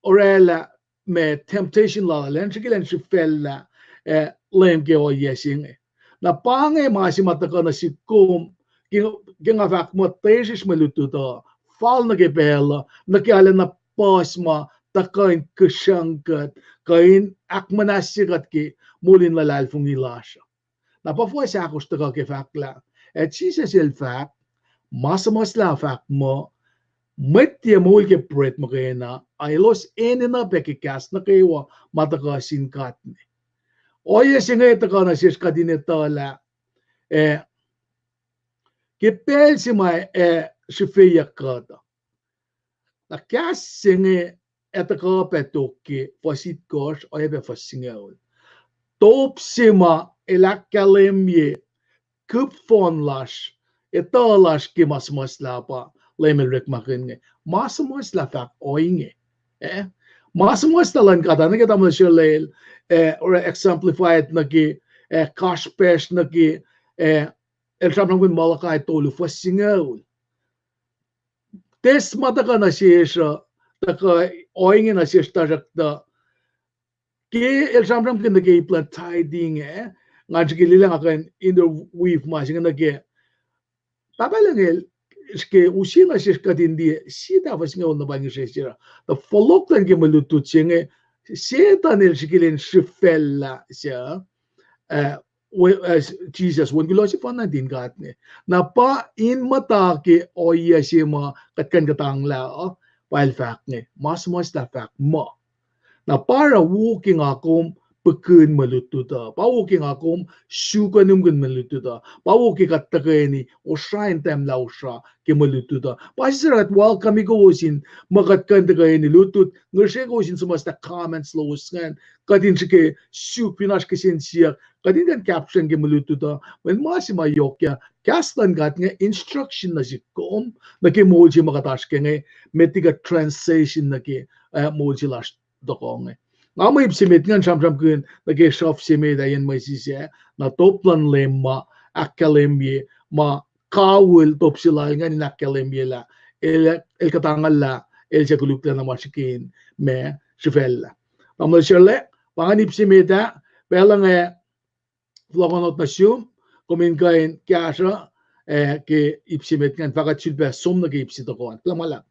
oraclah ma temptation lal, elan srihke elan srihfacllah, eh, Leum ke ohiyac se inge. Na pa inge ma se ma tuhkuh nuh sihk kom, ke, ke nga fahk muh tesrihsr mwe lutlut uh, fal nuh ke pacl uh, nuh ke arulacna puhs ma tuhkuh in kihsrucng kuht, kuh in ahkmuhnahsye kuht ke moul in luhlahlfongi lasr uh. Na pa fuhs ahkosr tuhkuh ke fahk lah, ac Jisus el fahk, ma suhmuhslah fahk muh, mwet tiac moul ke bread muhkwena, a elos enenuh pac ke kahs nuh kwewa ma tuhkuh sin God me. Ohiyac se inge tuhkuh nuh sesr kuht in etuh lah, eh, ke pacl se ma, eh, srihfeyuck kuht uh, na kahs se inge ac tuhkuh pac tok ke fuhs itkohsr oacyacpac fuhs singucul. Top se ma el ahkkahlwemye kihp fohn lasr, etuh lasr ke ma suhmuhslah pa Leum el orekmakihn inge. Ma suhmuhslah fahk ohinge. Eh? Ma suhmuhslah luhn God ah nuh ke tamuhlwel Sherlel, eh, oruh exemplified nuh ke, eh, kasrpacsr nuh ke, eh, el sramsramkihn Malachi tolu fuhs singucul. Test ma tuhkuh nuh sesr uh, tuhkuh ohinge nuh sesr tuhsruhktuh, ke el sramsramkihn nuh ke ip luhn tithing ah, ngan srihke liye lah nga kuh in interweave ma se inge nuh ke, Pahpah Lucng el srihke use nuh sesr kuht in liye sie tahfuh singucul na pa ngihsre se uh. Tuh fohlohk luhn ke mwe lutlut se inge, Setuhn el srihke elan srihfacllah se, eh, Jisus, Wen kuloh sefanna nuhtin God inge. Na pa in muhta ke ohiyac se ma kuht kuh in kuhtanglah uh, pa el fahk inge, ma suhmuhslah fahk muh. Na pa oruh wo ke nga kom pihkihn mwe lutlut uh. Pa wo ke nga kom suk nuhnkuhn mwe lutlut uh. Pa wo ke kuht tuhkweni osra in tahmlah osra ke mwe lutlut uh. Pa sisarak kuht welcome-i kowos in ma kuht kuh in tuhkweni lutlut, ngihsre kowos in suhmuhslah comments lowos ingacn, kuht in srihke suk fin oasr kihsen siyuck, kuht in kuh in caption ke mwe lutlut uh, mweyen ma se ma yohk uh, kahs luhn God inge instruction nuh sihk kom nuh ke moul se ma kuht oasr ke inge, met liki kuht transition nuh ke, eh, moul se lasr tohkoh inge. Nga mwe ip se met ngan sramsramkihn nuh ke sruhf se met ah yen mwesis ah, na top luhn Leum ma ahkkahlwemye, ma kawihl top se lal ingacn in ahkkahlwemye lah el, el kuhtangallah, el suc koluklacna ma srihke in ma srihfacllah. Tamuhlwel Sherlel, pa ingacn ip se met ah, pacl inge fohlohkohnot nuh sum, kom in kuh in kahsruh, eh, ke ip se met ingacn, fahk kuht sulpac som nuh ke ip se tohkoh an. Kuloh ma luhlahp.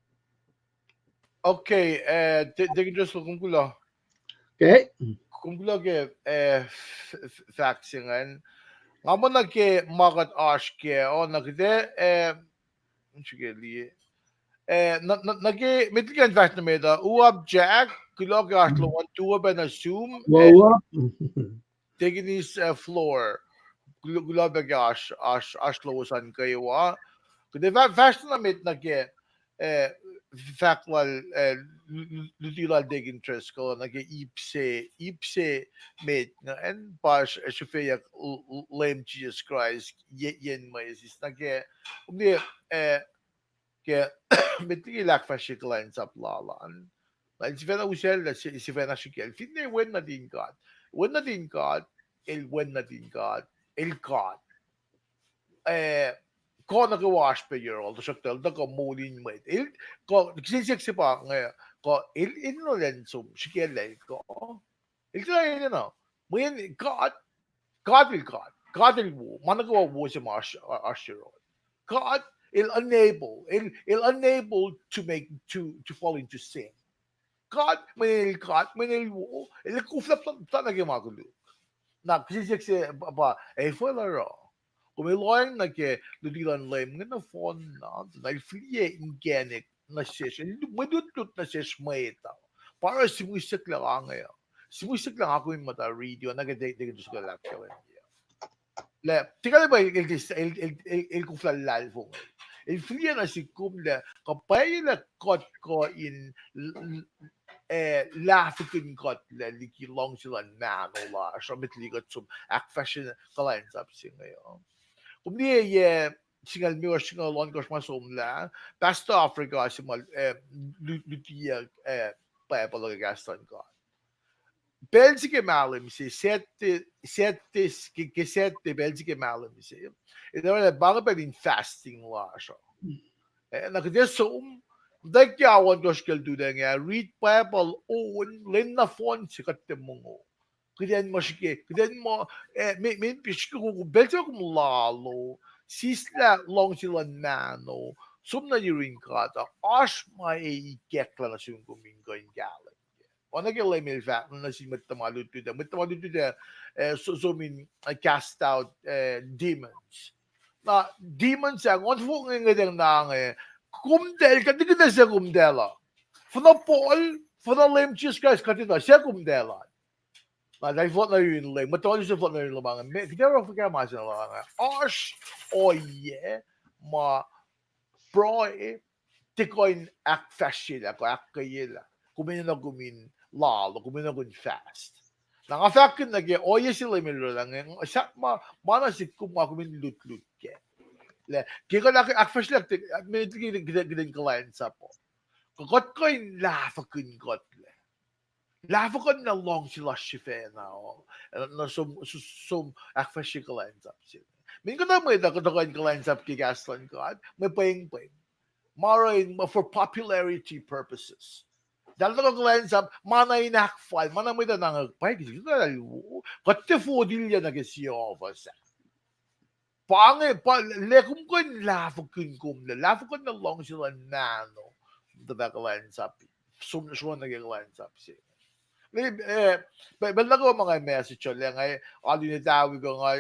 Okay, eh, Deacon Driscoll, kom kuloh. Okay. Kom kuloh ke, eh, fahk se ingacn. Nga muh nuh ke ma kuht oasr kac uh, nuh ke, eh, srihke liye. Eh, nuh ke met liki kuht fahsr nuh met uh, Uap Jack, kuloh ke oasr lom an, tuh pac nuh sum, Deaconess, eh, Flor, kuloh pac ke oasr, oasr lowos an kwewa. Kuht ac fahsr nuh met nuh ke, eh, fahk lal, eh, luti lal Deacon Driscoll nuh ke ip se, ip se met ingacn pa srihfeyuck Leum Jisus Kraist yen mwesis nuh ke, kom liye, eh, ke met liki el ahkfahsrye kuhlwacnsap lal an, na el sifacna usacllah, sifacna srihke el finne Wen nuhtin God. Wen nuhtin God, el Wen nuhtin God, el God. Eh, kuh nuh kwewa oasr pac yohrohl, tuhsruhktuh el tuhkuh moul in mwet. El, kuh, kihsen siyuck se pa inge, kuh el, el enenuh in som srihke lal kuh. El tiac enenuh. Mweyen God, God el God. God el wo. Ma nuh kwewa wo se ma oasr, oasr yohrohl. God el unable, el, el unable to make, to, to fall into sin. God, mweyen el God, mweyen el wo, el koflah pa, pa nuh ke ma koluk. Na kihsen siyuck se pa, pa, ac fal oruh. Kom ac lohacng nuh ke luti luhn Leum inge nohfohn na, na el fihliyac inkacnek nuh sesr, el mwe lutlut nuh sesr mwet uh. Pa oruh sihmihsyucklac inge uh. Sihmihsyucklac nga kom in muhta riti uh, nuh ke te, te, te, lah, tiac kalmac el, el, el, el, el koflah luhlahlfongi. El fihliyac nuh sihk kom lah kuh pwacye lah kuht kuh in l-, l-, eh, lahfwekihn kuht lah liki luhngse luhn mahno lasr uh, met liki kuht som ahkfahsrye kuhlwacnsap se inge uh. Kom liye yac singucul limekohsr, singucul ohnkohsr ma somlah, Pastor Africa se ma, eh, lu-, lutiyuck, eh, Bible uh ke kahs luhn God. Pacl se ke mahlwem se, Saturday, Saturday, ke, ke Saturday, pacl se ke mahlwem se, el orwaclah pa inge pacl in fasting lasr uh. Eh, na kuht ac som, muhtwacwacack ke ao ohnkohsr kacl tuhlac inge, read Bible on, lwen nohfohn se kuht tiac mongo. Kuht in muh srihke, kuht in muh, eh, me, me, srihke kom, kom pacl se kom lalo, sislah luhngse luhn mahno, som nuh yurin God uh, oasr ma ac ikacklah nuh sum kom in kuh in kahlwem. Oacna ke Leum el fahk nuh sin mwet tuhma lutlut uh, mwet tuhma lutlut uh, eh, so, som in, eh, cast out, eh, demons. Na demons ah, nguhn fong inge, ngwetacng na inge, komtacl, kuht nikihn se komtacl uh. Fuhnuh Paul, fuhnuh Leum Jisus Kraist, kuht etuh se komtacl uh. Na eltahl fohlohk nuh yurin Leum, mwet tuhma lutlut se fohlohk nuh yurin Leum, ma inge, me, kuht ac oruh fuhkah ma se na inge. Oasr ohiyac ma pruhe, tiac kuh in ahkfahsryelah, kuh ahkkweyelah. Kom enenuh kom in lalo, kom enenuh kom in fast. Na nga fahkkihn nuh ke ohiyac se Leum el orwaclah inge, sahp ma, ma nuh sihk kom ma kom in lutlut kac. Lah, ke kuht ahk-, ahkfahsryelah, me, ke, ke, ke kuhlwacnsap uh, kuht kuh in lahfwekihn kuhtlac. Lahfwekihn na luhngse lasr sifacna uh, na som, som, som ahkfahsrye kuhlwacnsap se. Min kuhtuh mwet uh kuh tuhkuh in kuhlwacnsap ke kahs luhn God, mwe pwengpweng. Ma oruh in, for popularity purposes. Eltahl tuhkuh kuhlwacnsap, ma na in ahkfal, ma na mwet uh na nge pwacye, kuht, kuht tiac fohlohk nuh ke sie office ah. Pa inge, pa, lah kom kuh in lahfwekihn kom, lah lahfwekihn na luhngse luhn mahno, tuh fah kuhlwacnsap, som, som nuh ke kuhlwacnsap se. Pacl nuh kwewa ma nga message uh, lah nga alu in etawi kuh nga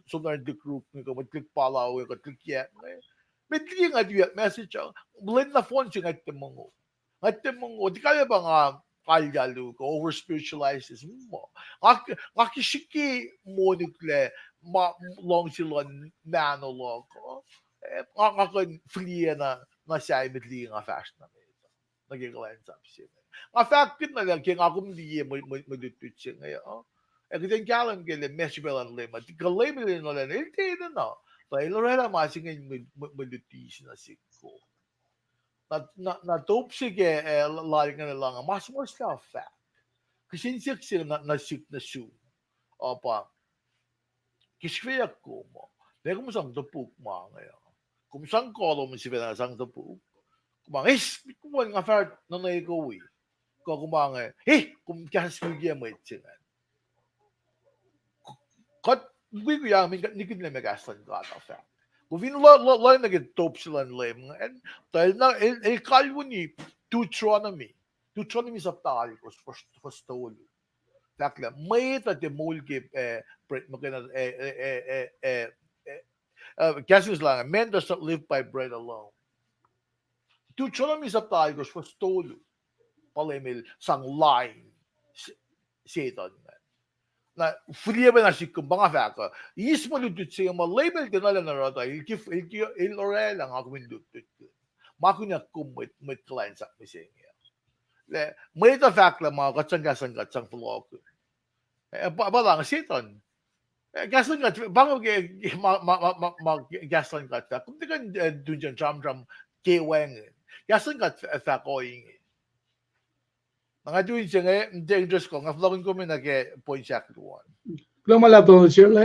som nuh in tuhlihk Ruk inge kuh mwet tuhlihk Palau inge kuh tuhlihk yac inge, met liki nga tuyak message uh, lwen nohfohn se nga tiac mongo. Nga tiac mongo, tiac kalmac pa nga alu, kuh over spiritualized, muh. Nga, nga ke srihke monuk lah ma luhngse luhn mahno luhk uh, nga, nga kuh in fihliyac na, na sahyac met liki nga fahsr nuh met nuh ke kuhlwacnsap se inge. Nga fahkkihn na lah ke nga kom liye mwe, mwe, mwe lutlut se inge uh, ac kuht in kahlwem ke lah ma srihpac luhn Leum uh, kuh Leum el enenuh, el tiac enenuh, tuh el orwaclah ma se inge mwe, mwe, mwe luti se nuh sihk kom. Na, na, na top se ke, eh, lal inge lah nga ma suhmuhslah fahk. Kihsen siyuck se nuh, nuh sihk nuh sum. Uh, pa, ke srihfeyuck kom uh, meac kom sang topuk ma inge uh? Kom sang kolom sifacna sang topuk? Kom ac, eis, kom nga fah nuhnuh kowi. Kuh kom ac, eh, kom kahs wik mwet se ingacn. Kuht mukwikwi uh, min kuht nikihn lah meac kahs luhn God uh fahk. Kom fin lo-, lo-, lohng nuh ke top se luhn Leum ingacn, tuh el na, el, el kalweni Deuteronomy. Deuteronomy sapta alkosr, fuhs, fuhs tolu. Fahk lah mwet uh tiac moul ke, eh, bread, muhkwena, eh, eh, eh, eh, eh, eh, eh, kahs English lah, man does not live by bread alone. Deuteronomy sapta alkosr, fuhs tolu. Pa Leum el sang lain Se-, Setuhn ingacn. Na, fihliyac pacna sihk kom, pa nga fahk uh, eis mwe lutlut se inge ma Leum el tiacna oruh tuh, el ke, el ke, el orwaclah nga kom in lutlut. Ma kunac kom mwet, mwet kuhlwacnsap mihsenge. Lah, mwet uh fahk lah ma kuht sang kahs luhn God sang fohlohkihn. Eh, pa, pa lah inge Setuhn. Eh, kahs luhn God, pa inge ke, ke ma, ma, ma, ma, ma, kahs luhn God fahk. Kom tiac kuh in, eh, tun sramsram ke wacngihn. Kahs luhn God fah-, fahk ohinge. Na nga tui se inge, eh, dangerous kom, nga fohlohkihn kom na ke point se ahkluo an. Kuloh ma luhlahp, Doctor Sherle.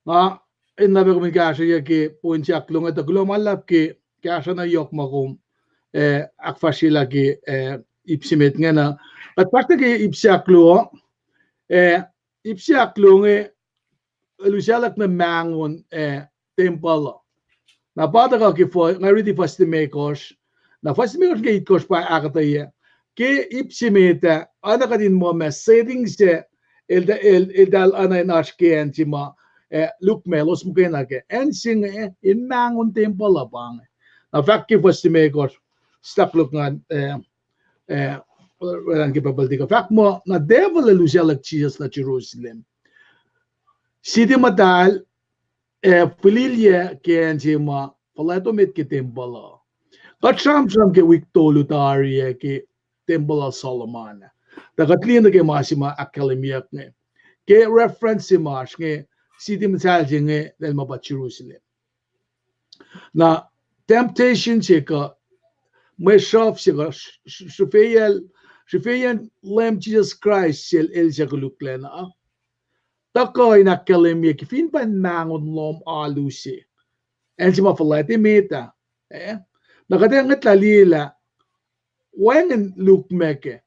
Nga, enenuh pac kom in kahsrweyuc ke point se ahkluo inge, tuh kuloh ma luhlahp ke kahsruh na yohk ma kom, eh, ahkfahsryelah ke, eh, ip se met inge na. Kuht fahsr nuh ke ip se ahkluo, eh, ip se ahkluo inge, el usaclwack na mahngon, eh, tempuhl uh. Na pa tuhkuh ke fuh-, nga riti fuhs limekohsr. Na fuhs limekohsr ke itkohsr pa ahkuhtweyac. Ke ip se met ah, oacna kuht in muh ma setting se, el ta-, el, eltahl oacna in oasr ke acn se ma, eh, Lukmac elos muhkwena kac. Acn se inge, eh, in mahngon tempuhl uh pa inge. Na fahk ke fuhs limekohsr, stuck luk ngan, eh, eh, relan ke Bible tikuh. Fahk muh, na devil el usaclwack Jisus nuh Jerusalem, siti muhtahl, ac fihliyac ke acn se ma fuhlwacto met ke tempuhl uh. Kuht sramsram ke wik tolu tari ah ke tempuhl lal Solomon ah. Tuh kuht liye nuh ke ma se ma ahkkahlwemyeyuck inge. Ke reference se ma oasr inge, siti muhtahl se inge, lal ma pa Jerusalem. Na temptation se kuh mwe sruhf se kuh srihfeyacl, srihfeyacn Leum Jisus Kraist sel el suc koluklacna, tuhkuh in ahkkahlwemye ke fin pa in mahngon lohm alu se, acn se ma fuhlwact emet ah, eh? Na kuht ac ngwetlah liye lah wacngihn Lukmac kac.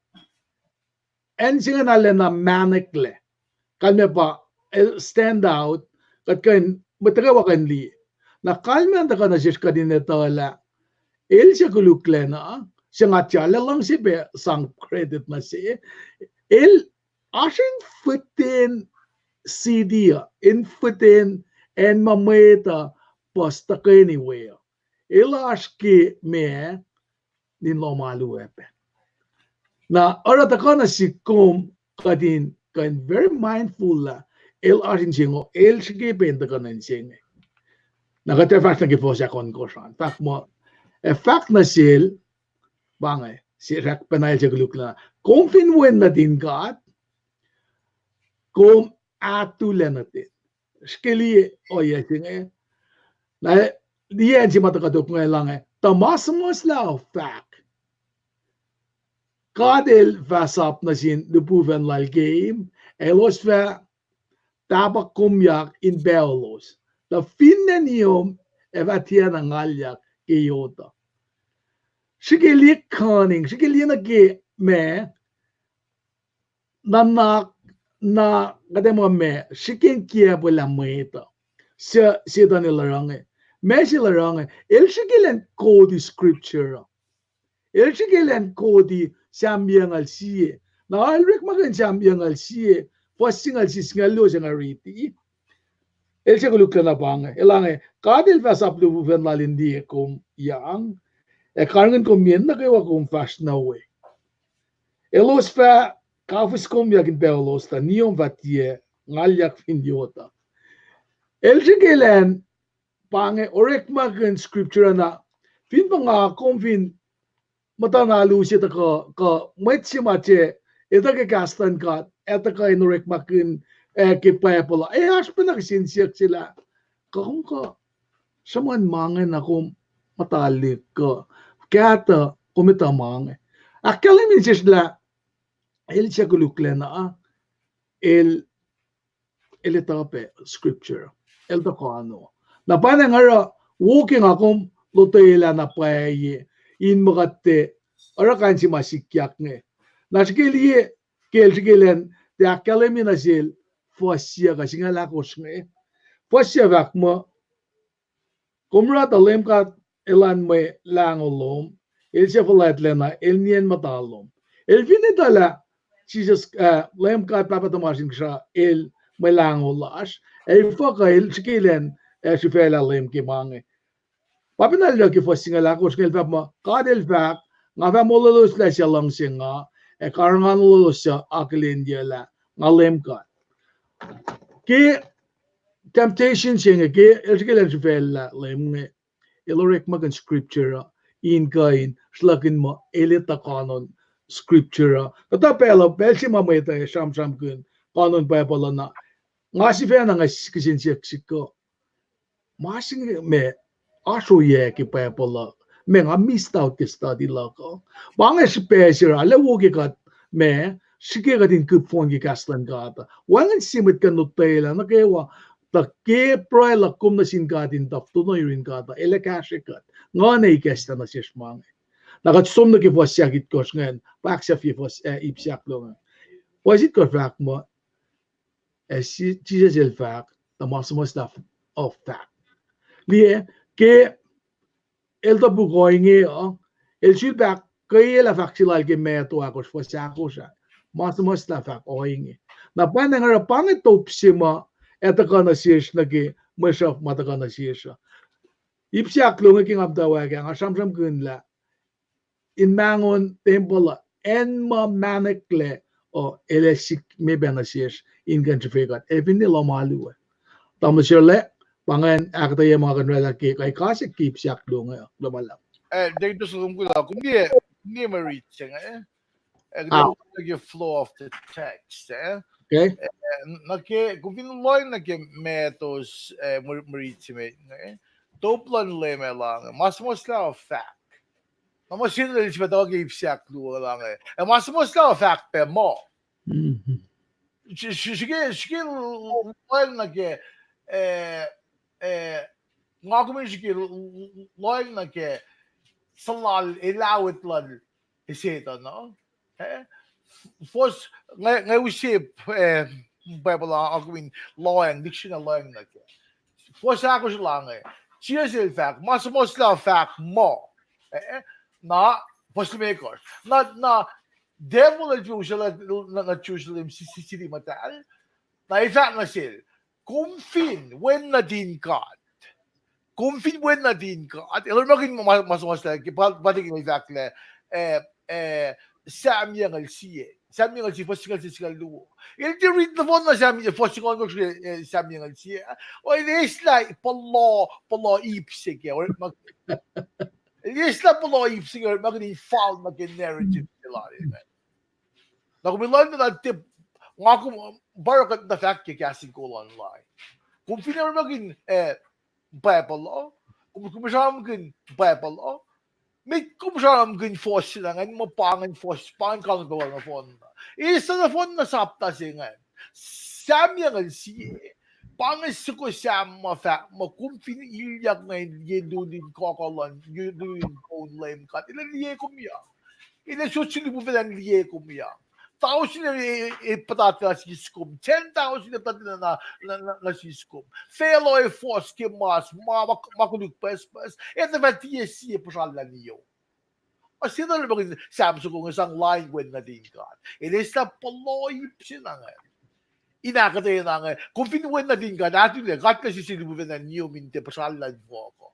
Acn se inge na lacna mahneklac. Kalmac pa, el stand out, kuht kuh in, mwet nuh kwewa kuh in liye. Na kalmac tuhkuh nuh sesr kuht in etuh lah el suc koluklacna, suc nga tiac luhngse pac sang credit nuh se, el oasr in fihten city uh, in fihten acn ma mwet uh puhs tuhkweni we uh. El oasr ke ma nin lohm alu ac pac. Na oruh tuhkuh nuh sihk kom kuht in kuh in very mindful lah el oasr insingo, el srihke pac in tuhkuh nuh inse inge. Na kuht ac fahsr nuh ke fuhs ahkohnkohsr an. Fahk muh, ac fahk nuh sel, pa inge, sesr ahkpacna el suc koluklacna, kom fin wen nuhtin God, kom atulac nuhtin. Srihke liye ohiyac se inge. Na liye acn se ma tuhkuh tok inge, el inge, tuh ma suhmuhslah uh fahk, God el fah sap nuh sin lihpufacn lal keim, ac elos fah tahpuhk komyak in paclolos. Tuh finne niom ac fah tiacna ngalyak ke yot uh. Srihke liye cunning, srihke liye nuh ke ma nuhnak, na kuht ac muh ma srihke in kiacpwelah mwet uh. Suc Setuhn el oruh inge. Ma se el oruh inge, el srihke elan quote-i scripture uh. El srihke elan quote-i Sam yucngucul sie. Na el orekmakihn Sam yucngucul sie, fuhs singucul sie, singucul luo se nga riti. El suc koluklacna pa inge, el inge, God el fah sap lihpufacn lal in liye kom yang, ac karihngihn kom yen nuh kwewa kom fahsr nuh we. Elos fah kafis komyak in paclolos, tuh niom fah tiac ngalyak fin yot uh. El srihke elan pa inge orekmakihn scripture na, fin pa nga kom fin muhtuhn alu se tuhkuh, kuh mwet se ma tiac etuh ke kahs luhn God, ac tuhkuh in orekmakihn, eh, ke Bible uh. Ac oasr pacna kihsen siyuck se lah, kuh kom kuh sruhmuhn ma inge na kom muhta lihk kuh kahtuh kom etuh ma inge. Ahkkahlwemye sesr lah el suc koluklacna, el el etuh pac scripture, el tuhkuh no. Na pa na nga oruh wo ke nga kom lotwelah na pwacye in muh kuht tiac oruh kain se ma sikyak inge. Na srihke liye ke el srihke elan tiac ahkkahlwemye nuh sel fuhs se kuh singucul ahkosr inge. Fuhs se fahk muh, kom oruh tuh Leum God elan Mwe Lahngo lom, el suc fuhlwactlacna, el nien muhta lom. El fin etuh lah Jisus, ah, Leum God Pahpah tuhmasr Inkuhsrao, el Mwe Lahngo lasr, ac fuhkah el srihke elan, ah, srihfaclah Leum ke ma inge. Pa pacna el oruh ke fuhs singucul ahkosr inge, el fahk muh, God el fahk, nga fah molweloslac suc luhngse nga, ac karihngihnuhlos suc akihlenyuclac, nga Leum God. Ke temptation se inge, ke el srihke elan srihfaclah Leum inge, el orekmakihn scripture uh in kuh in sruhlahkihn muh el etuh kanon scripture uh. Kuhtuh pacl uh, pacl se ma mwet uh sramsramkihn kanon Bible uh na, nga sifacna nga kihsen siyuck sihk uh, ma se inge ma oasr ohiyac ke Bible uh, ma nga missed out ke study luhk uh. Pa inge srihpac se arlac wo ke kuht ma srihke kuht in kihp fohn ke kahs luhn God uh. Wacngihn sie mwet kuh in lotwelah nuh kwewa Tuh ke pruhe luhk kom nuh sin God in tahfwelah yurin God uh, El ac kahsrwe kuht. Nguhn ac ikacslah nuh sesr ma inge. Na kuht som nuh ke fuhs ahkitkohsr ingacn, pa ahksahfye fuhs, eh, ip se ahkluo inge. Fuhs itkohsr fahk muh, ac Si-, Jisus El fahk, tuh ma suhmuhslah uh fahk. Liye, ke el topuk ohinge uh, el sulpac ahkkweye lah fahk se lal ke Matthew ahkosr fuhs ahkosr ah. Ma suhmuhslah fahk ohinge. Na pa inge oruh pa inge top se ma ac tuhkuh nuh sesr nuh ke mwe sruhf ma tuhkuh nuh sesr uh. Ip se ahkluo inge ke nga muhtwacwacack ah, nga sramsramkihn lah in mahngon tempuhl uh, acn ma mahneklac uh, el ac sik me pac nuh sesr in kuh in srihfe kuht, ac finne lohm alu ah. Tamuhlwel Sherle, pa ingacn ahkuhtweyac ma kuh in oraclah ke kuh kasak ke ip se ahkluo inge uh, kuloh ma luhlahp. Eh, Doctor Solomon, kuloh, kom liye, kom liye mwe rit se inge, eh? Eh, kuht ac, ah, ke flow of the text, eh? Okay. Eh, nuh ke, kom fin lohng nuh ke Matthew, eh, mwe, mwe rit se me, eh? Top luhn Leum El inge, ma suhmuhslah uh fahk. Na ma se el sifacna tuhkuh ke ip se ahkluo inge. Eh, ma suhmuhslah uh fahk pac muh. Mhm. Srihke, srihke lohng nuh ke, eh, eh, nga kom in srihke lohng nuh ke suhlallacl, elawet lal Setuhn uh. Eh, fuhs, nga, nga use, eh, Bible uh, nga kom in lohng, dictionary lohng nuh ke. Fuhs ahkosr la inge, Jisus El fahk, ma suhmuhslah uh fahk muh. Eh, na, fuhs limekohsr. Na, na, devil el usaclah nuh, nuh Jerusalem, si-, si-, city muhtahl. Na el fahk nuh sel, kom fin wen nuhtin God. Kom fin wen nuhtin God. El orekmakihn ma, ma suhmuhslah, pa, pa tikin el fahk lah, eh, eh, Sahm yucngucul sie. Sahm yucngucul sie, fuhs singucul sie, singucul luo. El tiac rit nohfohn na Sahm, fuhs singucul, eh, Sahm yucngucul sie. O, el eislah puhla, puhla ip se ke, orekmakihn. El eislah puhla ip se ke, orekmakihn in fal nuh ke narrative se lal. Na kom in lohng na tiac, nga kom, pa oruh kuht na fahk ke kahs in kol online. Kom fin orekmakihn, eh, Bible uh, kom, kom sramkihn Bible uh, met kom sramkihn fuhs se na ingacn, muh pa ingacn fuhs, pa ingacn kalmac pacl nohfohn na. Eis nohfohn na sapta se ingacn. Sahm yucngucul sie, pa inge soko Sahm ma fahk muh kom fin ilyak nuh in ye lulin kohkoh luhn, ye lulin poun Leum God, El ac liye kom ya. El ac sot sin lipufacn an liye kom ya. Tausin e, e, e puhtatlac nuh siskom. Ten tausin e puhtatlac nuh, nuh, nuh, nuh siskom. Facluh ac fohs ke mas, ma, ma, ma koluk pucspucs. Ac tuh fah tiac sie puhsrallah niom. Ma se na orekmakihn Sahm soko inge sang lain wen nuhtin God. El eislah puhla ip se na inge. In ahkuhtweyac na inge, kom fin wen nuhtin God, atulac, God El sise lipufacn an niom in tiac puhsrallah in fohk uh.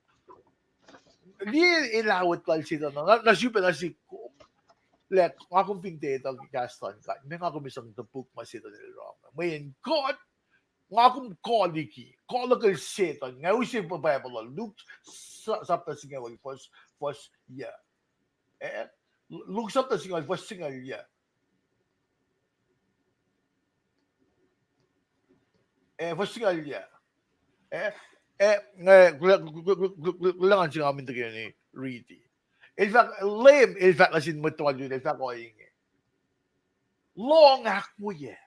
Liye elawet lal Setuhn na, na, na sifilpac nuh sihk kom. Lah nga kom fin tiac etuh kahs luhn God, meac nga kom ac sang topuk ma Setuhn el oruh. Mweyen God, nga kom kuh liki, kuh luhkel Setuhn. Nga use Bible uh, Luke sa-, sapta singucul, fuhs, fuhs, yac. Eh, Luke sapta singucul, fuhs singucul, yac. Eh, fuhs singucul, yac. Eh, eh, eh, kuloh, kuloh, kuloh, kuloh, kuloh, kuloh ngan se nga min tuhkweni riti. El fahk, Leum, el fahk nuh sin mwet tuhma lutlut, el fahk ohinge. Lohng ahkwoyac.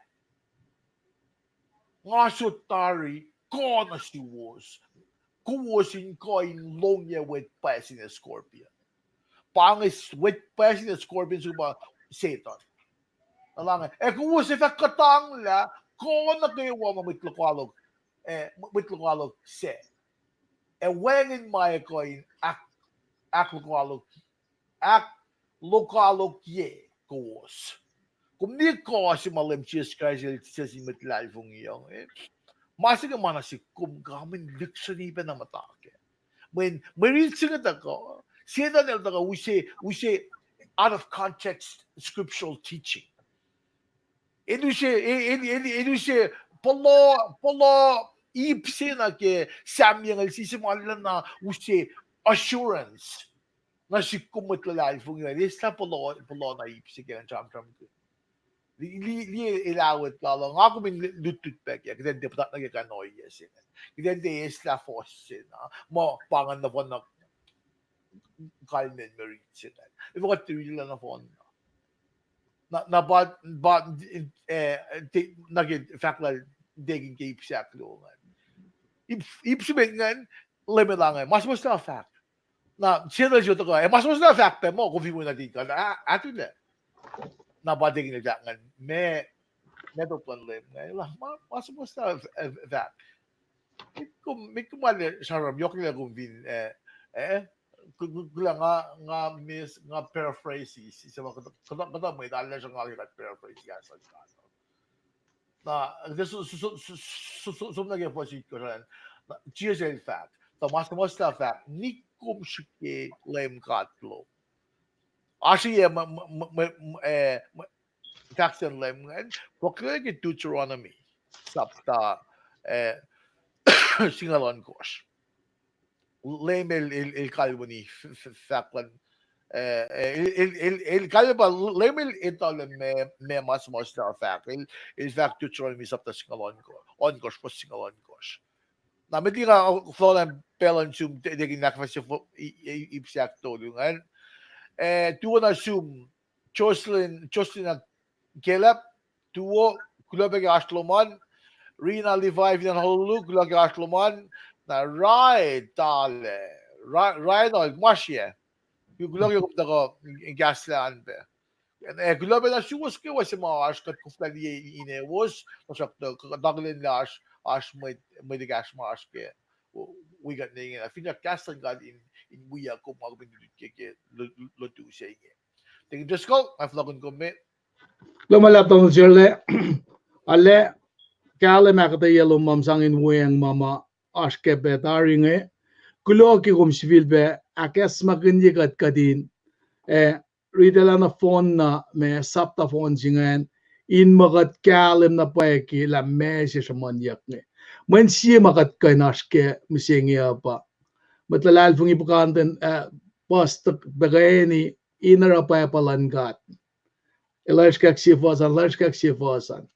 Nga sot tari, kuh nuh suwos. Kowos in kuh in longyac wet pwacye sin scorpion. Pa inge s-, wet pwacye sin scorpion, soko pa Setuhn. Na lah inge, ac kowos ac fah kuhtanglah kuh nuh kwewa ma mwet lokoalok, eh, mwet lokoalok sac. Ac wacngihn ma ac kuh in ahk-, ahklokoalok ahklokoalokye kowos. Kom liye kuh se ma Leum Jisus Kraist El sislah sin mwet luhlahlfongi uh, eh? Ma se inge ma nuh sihk kom, kom in lihksreni pacna muhta kac. Mweyen mwe rit se inge tuhkuh, Setuhn el tuhkuh use, use out of context scriptural teaching. El use, el, el, el, el use puhla, puhla ip se nuh ke Sahm yucngucul sie se ma lwelah na use assurance nuh sihk kom mwet luhlahlfongi uh, el eislah puhla, puhla na ip se ke sramsramkihn. Li-, li-, liye elawet lal uh, nga kom in lutlut pac kac, kuht in tiac puhtat nuh ke kain ohiyac se inge. Kuht in tiac eislah fuhs se na, muh pa ingacn nohfohn na kalmacn mwe rit se ingacn. Efuh kuht tiac riti lah nohfohn na. Na, na pa, pa, eh, te-, nuh ke fahk lal Deacon ke ip se ahkluo ingacn. ip, ip se met ingacn, Leum El ange, ma suhmuhslah fahk. Na, sie na sot tuhkuh, eh, ma suhmuhslah fahk pac muh, kom fin wi nuhtin God, ah, atulah. Na pa tekin el fahk ingacn, ma, ma top luhn Leum ingacn, lah, ma, ma suhmuhslah, eh, fahk. Met kom, met kom arlac sramsram, yohk lah kom fin, eh, eh, ku-, ku-, kuloh nga, nga mis-, nga paraphrase, si, si, ma kuhtuh, kuhtuh, kuhtuh mwet arlac sramsram nga ke kuht paraphrase, ah, suc God. Na, su-, su-, som nuh ke fuhs itkohsr an, na, Jisus El fahk, tuh ma suhmuhslah fahk, nik kom srihke Leum God lom. Oasr yac mwe, mwe, mwe, mwe, eh, mwe, fahk sin Leum ingacn, fohlohk ke Deuteronomy, sapta, eh, singucul ohnkohsr. Leum El, El, El kalweni f-, f-, fahk luhn, eh, eh, El, El, El, El kalweni pa Leum El etuh lah ma, ma ma suhmuhslah fahk. El, El fahk Deuteronomy sapta singucul ohnko-, ohnkohsr, fuhs singucul ohnkohsr. Na met liki nga fohlohk pacl luhn sum te-, tekin ahkfahsrye fo-, i-, i-, ip se ahktolu ingacn. Eh, tuo na sum, Jocelyn, Jocelyn ac Caleb, tuo, kuloh pac ke oasr lom an, Rina, Levi, fin acn Honolulu, kuloh ke oasr lom an, na Rai, Tale, Rai, Rai na, kom oasr yac? Kuloh ke kom tuhkuh in kahslah an pac. Eh, kuloh pac nuh suwos kwewa se ma oasr kuht koflah liye inewos, tuhsruhktuh kuht akihlen lah oasr, oasr mwet, mwet ekahsr ma oasr ke wi kuht ne ingena. Finne kahs luhn God in, in wiyuck kom ma kom in lutlut ke, ke lo-, lotu se inge. Tekin Driscoll, nga fohlohkihn kom me. Kuloh ma luhlahp, Doctor Sirlac. Arlac kahlwem ahkuhtweyac lom ma sang in weacng ma ma oasr ke pac tari inge. Kuloh ke kom sifilpac ahkacsmakihnye kuht kuht in, eh, riti lah nohfohn na ma sapta fohn se ingacn, in muh kuht kahlwem na pwacye lah meac se sruhmuhnyuck inge. Mweyen sie ma kuht kuh in oasr ke mihsenge uh pa mwet luhlahlfongi puhkantwen, eh, puhs tuhk pahkweni in oruh pwacpa luhn God. El oasr kac sie fuhs an, el oasr kac sie fuhs an.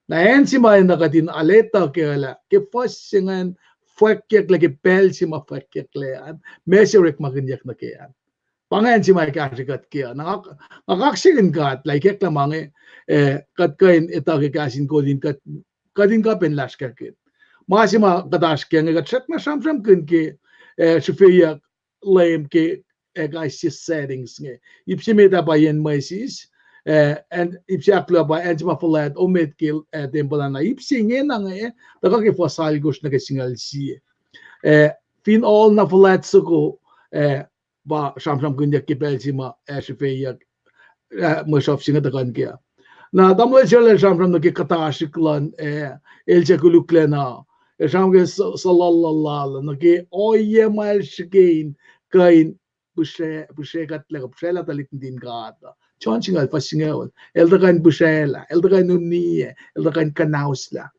Na acn se ma enenuh kuht in aleta ke lah ke fuhs se ingacn fwackyucklac, ke pacl se ma fwackyucklac an, meac se orekmakihnyuck nuh ke an. Pa ingacn se ma kahsrwe kuht ke an. Nga, nga kaksakihn God lah ikacklah ma inge, eh, kuht kuh in etuh ke kahs in kol in kuht, kuht in kuh pac in lasr kac kuht. Ma se ma kuht oasr kac inge, kuht srackna sramsramkihn ke, eh, srihfeyuck Leum ke, eh, kais sie settings inge. Ip se met ah pa yen mwesis, eh, acn, ip se ahkluo pa acn se ma fuhlwact, omet ke, eh, tempuhl an. Na ip se ingena inge, tuhkuh ke fuhs alkosr nuh ke singucul sie. Eh, fin ohl na fuhlwact soko, eh, pa sramsramkihnyuck ke pacl se ma, eh, srihfeyuck, eh, mwe sruhf se inge tuhkuh nuh kac. Na tamuhlwel Sirlac el sramsram nuh ke kuhtasrihk luhn, eh, el suc koluklacna, el sramsram ke su-, suhlallal lal nuh ke ohiyac ma el srihke in kuh in pihsre-, pihsrekuhtlac kuh pihsraclah tuhlihk nuhtin God uh. John singucul, fuhs singucul. El tuhkuh in pihsraclah, el tuhkuh in uniyac, el tuhkuh in kuhnauslah.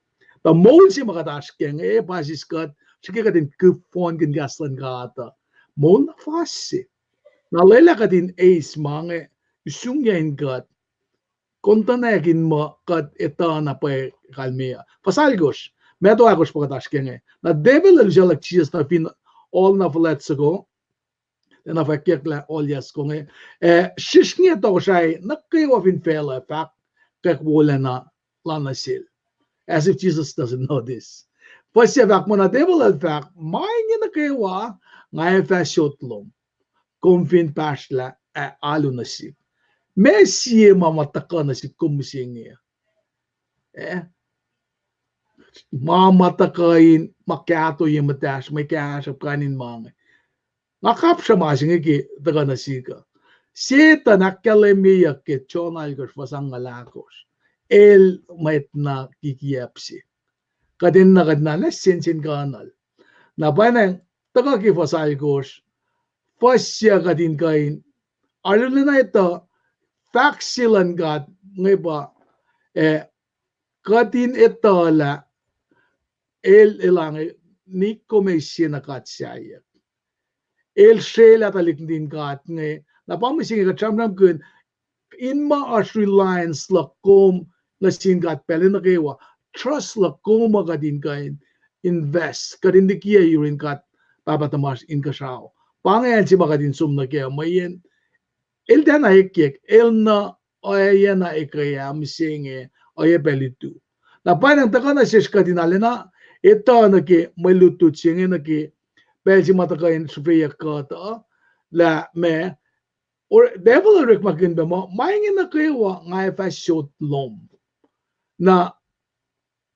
Tuh moul se ma kuht oasr kac inge, eh, pa sis kuht srihke kuht in kihffohnkihn kahs luhn God uh. Moul na fuhs se. Na lwelah kuht in eis ma inge, isungyacn kuht, kontonak in muh kuht etuh na pwacye kalmeyac. Fuhs alkosr, matwac ahkosr pa kuht oasr kac inge. Na devil el usaclak Jisus nuh fin ohl na fuhlwact soko, lacna fwackyucklac ohiyac soko inge, eh, srihsrnge tohkohsrahi nuh kwewa fin facluh fahk kak wolacna lal nuh sel. As if Jesus doesn't know this. Fuhs se fahk muh na devil el fahk, ma inge nuh kwewa nga ac fah sot lom, kom fin pahsrlah ac alu nuh sihk. Meac sie ma ma tuhkuh nuh sihk kom mihsenge? Eh? Ma ma tuhkuh in, ma kahto ye muhtahsr, mwe kahsruhp kain in ma inge. Nga kapsra ma se inge ke tuhkuh nuh sihk uh. Setuhn ahkkahlwemyeyuck ke John alkosr fuhs angngaul ahkosr. El mwet na kikiacp se. Kuht enenuh kuht na sensenkanuhl. Na pwacnwacng tuhkuh ke fuhs alkosr, fuhs se kuht in kuh in arulacna etuh fahk se luhn God inge pa, eh, kuht in etuh lah el, el ange, nik kom eis sie na god sahyuck. El srwaclah tuhlihk nuhtin God inge, na pa mihsenge kuht sramsramkihn, in ma oasr reliance luhk kom nuh sin God pacl nuh kwewa, trust luhk kom uh kuht in kuh in invest, kuht in likiyac yurin God Pahpah tuhmasr Inkuhsrao. Pa inge acn se ma kuht in som nuh kac uh, mweyen el tiacna ekyek, el na oacna ekuh ah mihsenge, oacyacpac lutu. Na pwacnwacng tuhkuh nuh sesr kuht in arulacna Etuh nuh ke mwe lutlut se inge nuh ke pacl se ma tuhkuh in srihfeyuck kuht uh, lah ma, or devil el orekmakihn pac muh ma inge nuh kwewa nga ac fah sot lom. Na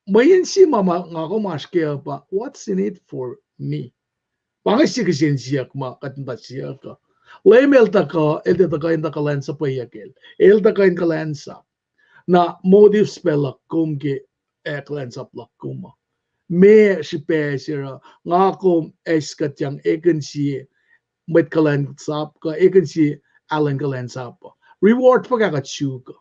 mweyen se ma, ma nga kom oasr kac uh pa, what's in it for me? Pa inge sie kihsen siyuck ma kuht in tuh siyuck uh. Leum el tuhkuh, el tiac tuhkuh in tuh kuhlwacnsapweyuck el. El tuhkuh in kuhlwacnsap. Na motives pac luhk kom ke, ac kuhlwacnsap luhk kom uh, meac srihpac se oruh nga kom eiskuhtyang ekihn sie mwet kuhlwacnsap kuh ekihn sie alu in kuhlwacnsap uh? Reward fuhkah kuht suk uh?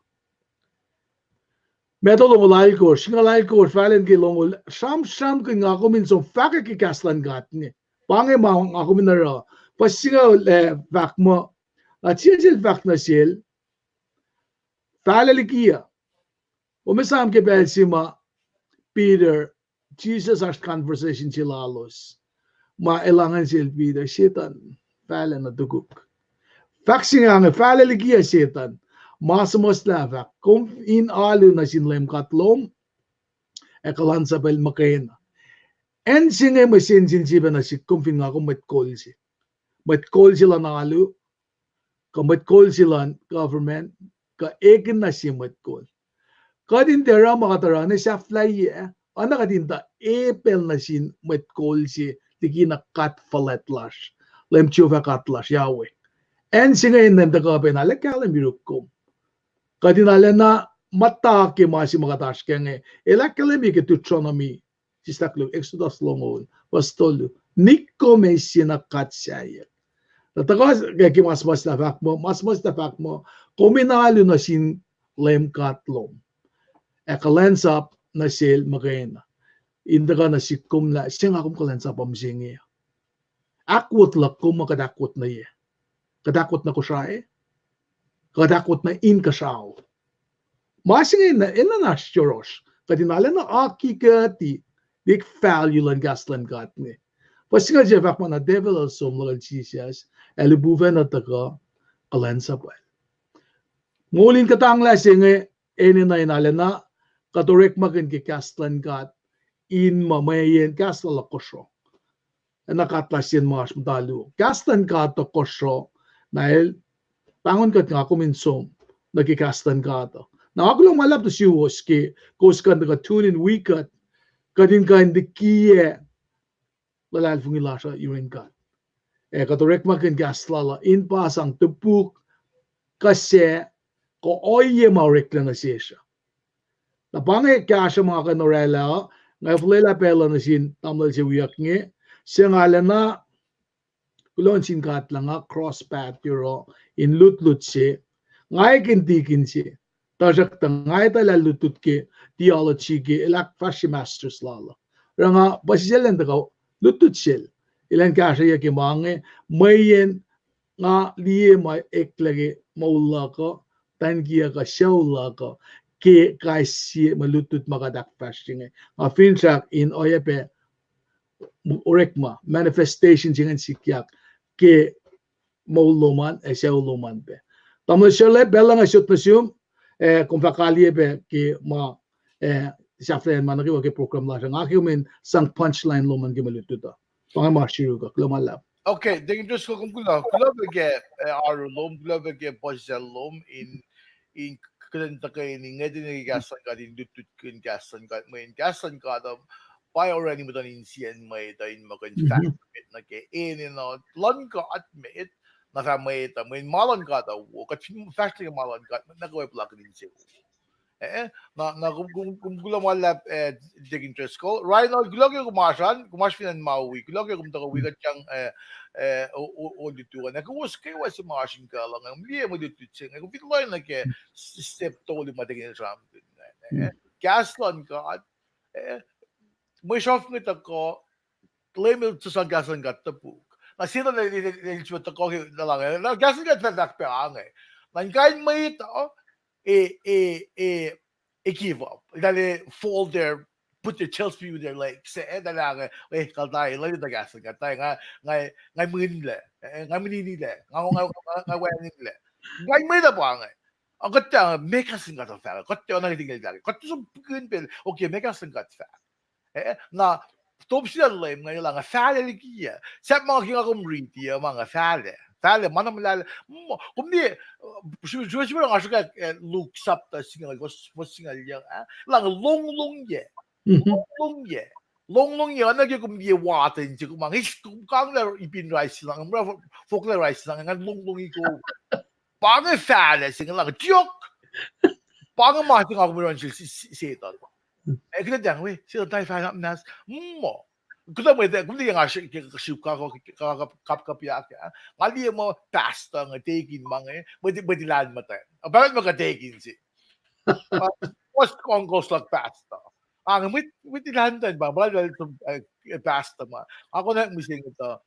Matthew longoul alkosr, singucul alkosr, fahlen ke longoul, sramsramkihn nga kom in som fahkwack ke kahs luhn God inge. Pa inge ma nga kom in oruh. Fuhs singucul, eh, fahk muh, na Jisus el fahk nuh sel, fahlac liki uh. Kom esam ke pacl se ma Peter, Jisus oasr conversation se lalos, ma el ingacn sel Peter, Setan, fahlac nuh tukuk. Fahk se inge, fahlac liki uh Setan. Ma suhmuhslah fahk, kom in alu nuh sin Leum God lom ac kuhlwacnsapwacl muhkwena. Acn se inge mwe sensen se pac nuh sihk kom fin nga kom mwet kol se. Mwet kol se luhn alu, kuh mwet kol se luhn government, kuh ekihn na sie mwet kol. Kuht in tiac oruh ma kuht oruh ne sahflahiyac, oacna kuht in tuh e pacl nuh sin mwet kol se liki na God fuhlwact lasr, Leum Jehovah God lasr, Yahweh. Acn se inge in tuhkuh pac in ahkkahlwemye yuruk kom. Kuht in arulacna muhta ke ma se ma kuht oasr kac inge, el ahkkahlwemye ke Deuteronomy, sislah koluk, Exodus longoul, fuhs tolu, Nik kom eis sie na god sahyac. Na tuhkuh ke ma suhmuhslah fahk muh, ma suhmuhslah fahk muh, kom in alu nuh sin Leum God lom ac kuhlwacnsap nuh sel muhkwena, in tuhkuh nuh sihk kom lah se nga kom kuhlwacnsap uh mihsenge. Ahkwot luhk kom uh kuht ahkwot nuh ye, kuht ahkwot nuh Kosrae, kuht ahkwot nuh inkuhsrao. Ma se inge enenuh na oasr yohrohsr, kuht in arulacna akikuhti lik value luhn kahs luhn God inge. Fuhs singucul se fahk muh na devil el som luhkel Jisus, ac lihpufacn uh tuhkuh kuhlwacnsapwacl. Moul in kuhtanglah se inge enenuh in arulacna kuht orekmakihn ke kahs luhn God, in muh mweyen kahs lal uh kosro. Ac na God lasr sacn ma oasr muhta luo. Kahs luhn God uh kosro, na el pahngon kuht nga kom in som nuh ke kahs luhn God uh. Na nga kuloh ma luhlahp nuh suwos ke kowos kuh in tuhkuh tune in wi kuht, kuht in kuh in likiyac luhlahlfongi lasr uh yurin God. Ac kuht orekmakihn kahs lal uh in pa sang topuk, kuh sac, kuh ohiyac ma oreklac nuh sesr uh. Na pa inge kahsruh ma kuh in orwaclah uh, nga fuhlwelah pacl uh nuh sin tamuhlwel se wiyuck inge, se nga arulacna kuloh nuh sin God lah nga cross path yohroh in lutlut se, nga ekihn tikin se, tuhsruhktuh nga etuh lah lutlut ke theology ke el ahkfahsrye masters lal uh. Oruh nga puhsisacl in tuhkuh lutlut sel, elan kahsrweyuc ke ma inge, mweyen nga liye ma eklac ke moul luhk uh, tuh in kiyuhk uh, sucu luhk uh, ke kais sie mwe lutlut ma kuht ahkfahsrye inge. Nga finsrak in oacyacpac orekma, manifestation se ingacn sikyak ke moul lom an ac sucu lom an pac. Tamuhlwel Sharlap, pacl luhn nga sot nuh sum, ac kom fah kaliye pac ke ma, ac sahflahiyacn ma nuh kwewa ke program lasr uh, nga ke kom in sang punchline lom an ke mwe lutlut uh. Pa inge ma siruk uh, kuloh ma luhlahp. Okay, Deacon Driscoll, kom kuloh, kuloh pac ke, eh, oaru lom, kuloh pac ke puhsisacl lom in, in kuhtuhn tuhkweni ngwetngwet ke kahs luhn God, in lutlutkihn kahs luhn God, mweyen kahs luhn God uh pa orani muhtuhn insiyacn mwet uh in muh kuh in fahsr met nuh ke enenuh luhn God met, na fah mwet uh, mweyen ma luhn God uh wo, kuht fin fahsr nuh ke ma luhn God, mwet nuh kwewa puhlakihn insewowo. Eh, na, na kom, kom, kom kuloh ma luhlahp, eh, Deacon Driscoll. Reinhold, kuloh ke kom oasr an, kom oasr fin acn Maui. Kuloh ke kom tuhkuh wi kuht yang, eh, eh, o, o, o, lutlut an. Ac kowos kwewa se ma oasr in kuh luhn, eh, kom liye mwe lutlut se inge, kom fin lohacng nuh ke s-, step tolu ma Deacon el sramsramkihn inge, eh, kahs luhn God, eh, mwe sruhf inge tuhkuh, Leum el suc sang kahs luhn God topuk. Na Setan el, el, el, el sifil tuhkuh ke nuh lahngo. Na kahs luhn God fah fahk pac ange, na in kain mwet uh, e, e, e, e give up. Eltahl e fold their, put their tails between their legs. Eh, eltahl ange, eh, kaltahl, lwelah kahs luhn God, tari nga, nga, nga mihslac, eh, nga mininilac, nga, nga, nga, nga wacngihnlac. Nga mwet uh pa inge. Ac kuht tiac, meac kahs luhn God uh fahk? Kuht tiac oacna ke Deacon el fahk, kuht tiac som pihkihn pacl, okay, meac kahs luhn God fahk? Eh, na, top se Leum inge lah nga fahlac liki ah. Sahp ma ke nga kom riti ah, ma nga fahlac. Fahlac, ma na muhlahlac. Mo, kom ne, srihpac nga srihke, eh, Luke sapta singucul, fuhs, fuhs singucul ah. Lah nga longlongyac. Longlongyac. Longlongyac, oacna ke kom liye waten se, kom ac, kom kanglah ipin rice se, nga fohlohk rice se, nga longlongi ko. Pa inge fahlac se inge lah nga tiok. Pa inge ma se nga kom oruh sel Setuhn. Eh, kuht in tiac we, Setuhn tari fahlac muhnahs. Mo. Kuhtuh mwet, kom liye nga srihpac kapkapyak ah. Nga liye muh pastor inge, tekin ma inge, mwet, mwet lahlmwetmwet. Apparently ma kuht tekin se. First concourse luhk pastor. Nga mwet, mwet lahlmwetmwet pa, pa, eh, pastor ma. Nga konwacack mihsenge tuh,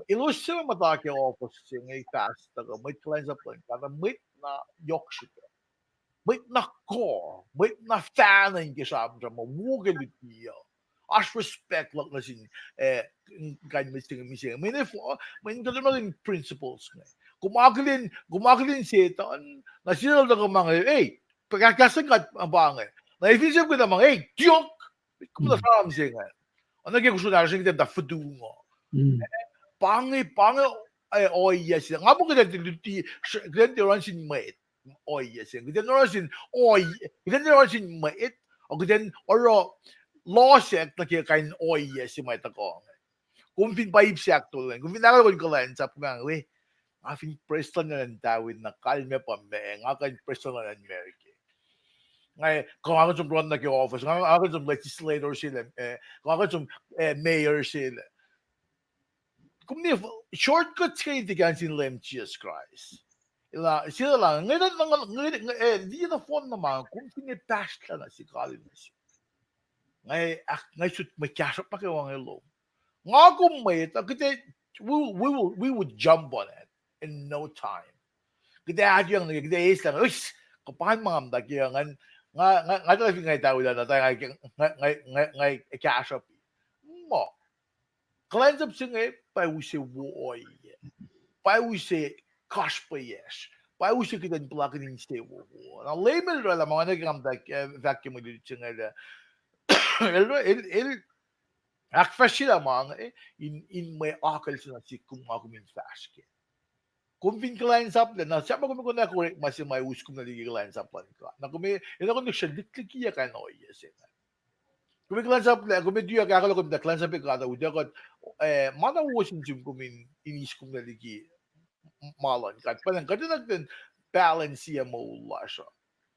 elos suc muhta ke office se inge, pastor kuh mwet kuhlwacnsap luhn God, mwet na yohk srihpac. Mwet na kuh, mwet na fahna in ke sramsram uh, wo ke luti uh. Oasr respect luhk nuh sin, eh, kain mwet se inge mihsenge. Mweyen, mweyen kuht orekmakihn principles inge. Kom akihlen, kom akihlen Setuhn, na Setuhn el tuhkuh ma inge, ei, kahs luhn God pa inge. Na efin se kuhtuh ma inge, ei, tiok, kom muhta sramsram se inge. Oacna ke kosro nahtuhsr inge kuht muhta futu inge. Pa inge, pa inge, eh, ohiyac se. Nga muh kuht in luti, kuht in oruh sin mwet ohiyac se. Kuht in oruh sin, kuht in oruh sin mwet, kuht in oruh losack nuh ke kain ohiyac se ma tuhkuh inge. Kom fin pa ip se ahktolu, kom fin ahkolah kuhlwacnsap, kom ac we, nga fin prestuhn luhn David na kalmac pa meac, nga kuh in prestuhn luhn America. Nga, kuh nga kuh in som run nuh ke office, nga, nga kuh in som legislator se lah, eh, kuh nga kuh in som, eh, mayor se lah. Kom ne shortcut se kuht in tiac kahs sin Leum Jisus Kraist. Lah, sie lah, nga, nga, nga, eh, liye nohfohn na ma, kom fin ne pahsrlah na se kalmac se. Nga, ah, nga sut mwe kahsruhp nuh kwewa inge lom. Nga kom mwet, uh, kuht ac, we, we will, we would jump on it in no time. Kuht ac ahtiyang nuh ke, kuht ac eislah, uis, kuh pa inge ma nga muhta ke, nga, nga, nga, nga tuh fin nga etawilah na, tuh nga, nga, nga, nga, nga kahsruhp. Muh. Kuhlwacnsap se inge pa use wo ohiyac. Pa use kasrpayacsr. Pa use kuht in puhlakihn insewowo. Na Leum el oraclah ma nga nuh ke nga muhta, eh, fahk ke mwe luti se inge lah, el, el, el ahkfahsryelah ma inge in, in mwe akucl se nuh sihk kom, nga kom in fahsr kac. Kom fin kuhlwacnsaplac, na sahp ma kom in konwacack orekma se ma us kom nuh liki kuhlwacnsap luhn God. Na kom, enenuh kom in sruhlihk liki kain ohiyac se inge. Kom in kuhlwacnsaplac, kom in tuyak ahkolah kom in kuhlwacnsapac God uh, utuckuh, eh, ma na wo sin sum kom in, in eis kom nuh liki ma luhn God. Pa ingacn kuht enenuh kuht in balance sie moul lasr uh.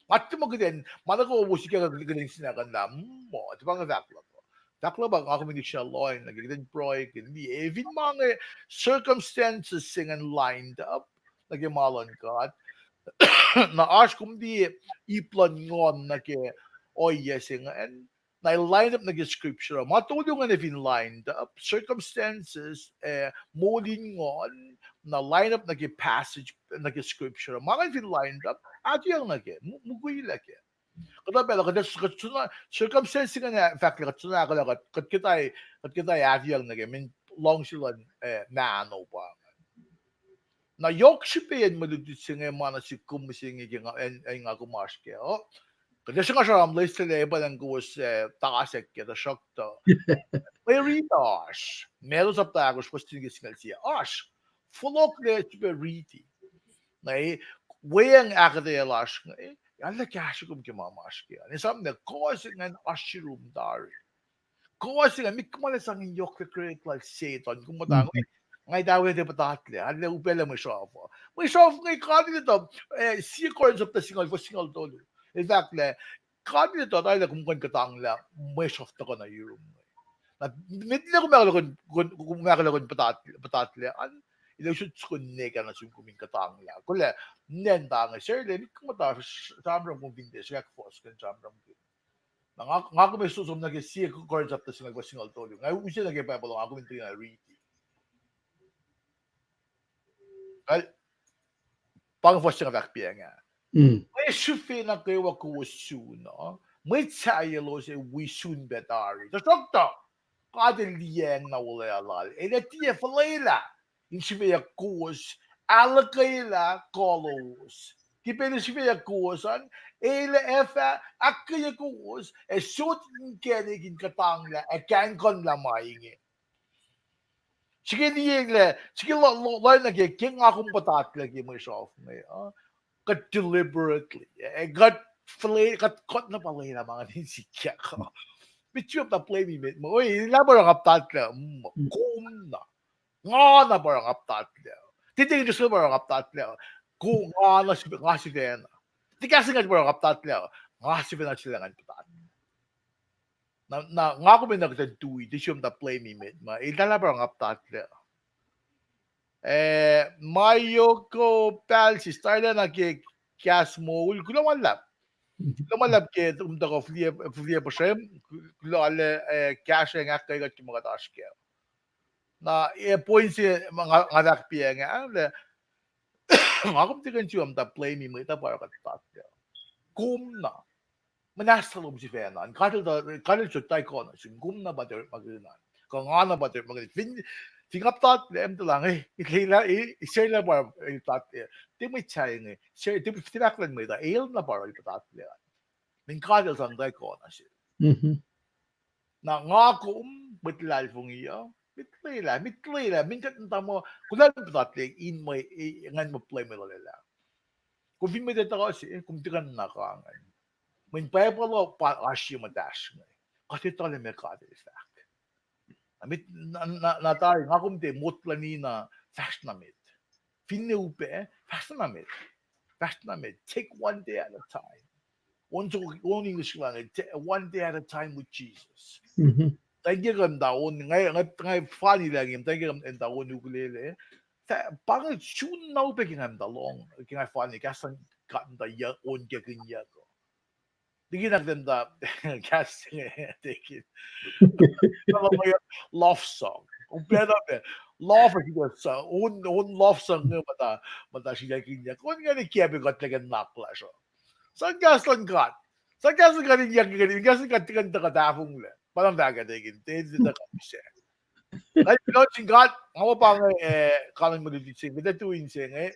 Nga tiac muh kuht in, ma nuh kwewa wo sikyak kuht in sinakuhnlah, muh, tiac pa inge fahk luhk uh. Fahk luhk pa nga kom in eis na lohacng nuh ke kuht in pruhe, kuht in liye, eh, fin ma inge circumstances se ingacn lined up nuh ke ma luhn God. Na oasr kom liye ip luhn nguhn nuh ke ohiyac se ingacn. Na el line up nuh ke scripture. Ma tolu ingacn fin lined up, circumstances, eh, moul in nguhn, na line up nuh ke passage, nuh ke scripture. Ma ingacn fin lined up, ahtiyang nuh ke, mu-, mukwilac kac. Kuhtuh pacl uh, kuht, kuht suna, circumstance ingacn fahk lah kuht suna ahkolah kuht, kuht kuhtuh, kuht kuhtuh ahtiyang nuh ke, min luhngse luhn, eh, mahno pa. Na yohk srihpac in mwe luti se inge ma nuh sihk kom mihsenge ke nga, acn nga kom oasr kac uh. Kuht ac sruhnga sramsram listlac, pa ingacn kowos, eh, tasak kac, tuhsruhktuh mwe riti oasr, Matthew sapta ahkosr, fuhs singucul sie oasr. Fohlohklac srihpac riti. Na, weacng ahkuhtweyac lasr inge, arlac kahsruh kom ke ma oasr kac uh. Esam lah kowos ingacn oasr yurum tari. Kowos ingacn, met kom arlac sang in yohk ke orekma lal Setuhn, kom muhta inge, nga etawi tiac puhtatlac, arlac upaclac mwe sruhf uh. Mwe sruhf inge God el etuh, eh, sie Corinth sapta singucul, fuhs singucul tolu. El fahk lah God el etuh tari lah kom kuh in kuhtanglah mwe sruhf tuhkuh nuh yurum inge. Na, met liki kom ahkolah kom, kom, kom ahkolah kom puhtat-, puhtatlac an, el ac usot soko nwe kac nuh sum kom in kuhtanglah. Kuh lah, nwe ta inge, sarlac, met kom muhta, sramsram kom fin tiac srack fohs kuh in sramsramkihn. Na nga, nga kom ac som nuh ke sie Corinth sapta singucul, fuhs singucul tolu. Nga use nuh ke Bible, nga kom in tiacna riti. Kal, pa inge fuhs se nga fahk pa inge. Mwe srihfe nuh kwewa kowos sun uh, mwet sahyac lalos ac wi sun pac tari. Tuhsruhktuh, God el liyacacng na olwelah lal. El ac tiac fuhlwelah in srihfeyuck kowos, ahluhkwelah kuh lowos. Ke pacl sifacna kowos an, el ac fah ahkkweye kowos ac sot inkacnek in kuhtanglah ac kahngkuhnlah ma inge. Srihke liye lah, srihke lo-, lo-, lohacng nuh ke, ke nga kom puhtatlac ke mwe sruhf inge, uh, kuht deliberately, eh, kuht fuhle-, kuht, kuht na pa lwelah ma nga in sikyak uh. Met siyuck na blame-i met, ma, oi, lah pa oruh nga puhtatlac, mm, kom na. Nga na pa oruh nga puhtatlac. Tiac, tiac, just pa oruh nga puhtatlac. Kom, nga na sifacna, nga sifacna. Tiac kahs in nga pa oruh nga puhtatlac. Nga sifacna sila ngan puhtat. Na, na, nga kom enenuh kuht in tui, tiac siyuck na blame-i met, ma, el lah pa oruh nga puhtatlac. Eh, Mayoko Palsis, tarilacna ke kahs moul, kuloh ma luhlahp. Kuloh ma luhlahp ke kom tuhkuh fihliyac, fihliyac puhsrem, kuloh lah, eh, kahsruh in ahkkweye kuht ke ma kuht oasr kac. Na, eh, point se ma nga, nga fahk piacng ah, lah, nga kom tiac kuh in siyuck muhta blame-i mwet uh pa oruh kuht puhtatlac. Kom na. Muhnahs lom sifacna an. God el, God el sot tari kuh nuh sum, kom na pa orekmakihn an. Kuh nga na pa orekmakihn. Fin, fin nga puhtatlac, em tuh lah, eh, el, el, eh, sel na pa el puhtatlac. Tiac mwet sahyac inge, sel, tiac, tiac fahk luhn mwet uh, el na pa el puhtatlac. Min God el sang tari kuh nuh sel. Na nga kom, mwet luhlahlfongi uh, met lwelah, met lwelah, min kuht in tuh muh, kuloh in puhtatlac in mwe, eh, ngan muh blame-i lwelah. Kom fin mwet etuh se, kom tiac kuh in na kangin. Mweyen Bible uh pa oasr sie muhtahsr inge. Kuht etuh lah meac God el fahk. Na met, na, na, na tari, nga kom tiac motluhni na fahsr na met. Finne upac, fahsr na met. Fahsr na met. Take one day at a time. On, on English language, ta-, one day at a time with Jesus. Tari ke kuh in muhta on, nga, nga, nga fani lah inge, tari ke kuh in muhta on ukulele. Pa inge sun na upac ke nga muhta lohng, ke nga fani, kahs luhn God muhta on kekihnyuck uh. Tikin akten ta, kahs inge, tikin. Love song. Upac na pac. Love song. On, on love song inge muhta, muhta sikyak in yak. On ingacn kiacpe kuht leke nuhnak lasr uh. Sang kahs luhn God. Sang kahs luhn God in yak, kahs luhn God tikin tuhkuh tahfonglac. Pa na fahk ah tikin, tikin tuhkuh se. Kuloh sin God, nga muh pa inge, eh, kanon mwe luti se inge, kuht ac tui inse inge.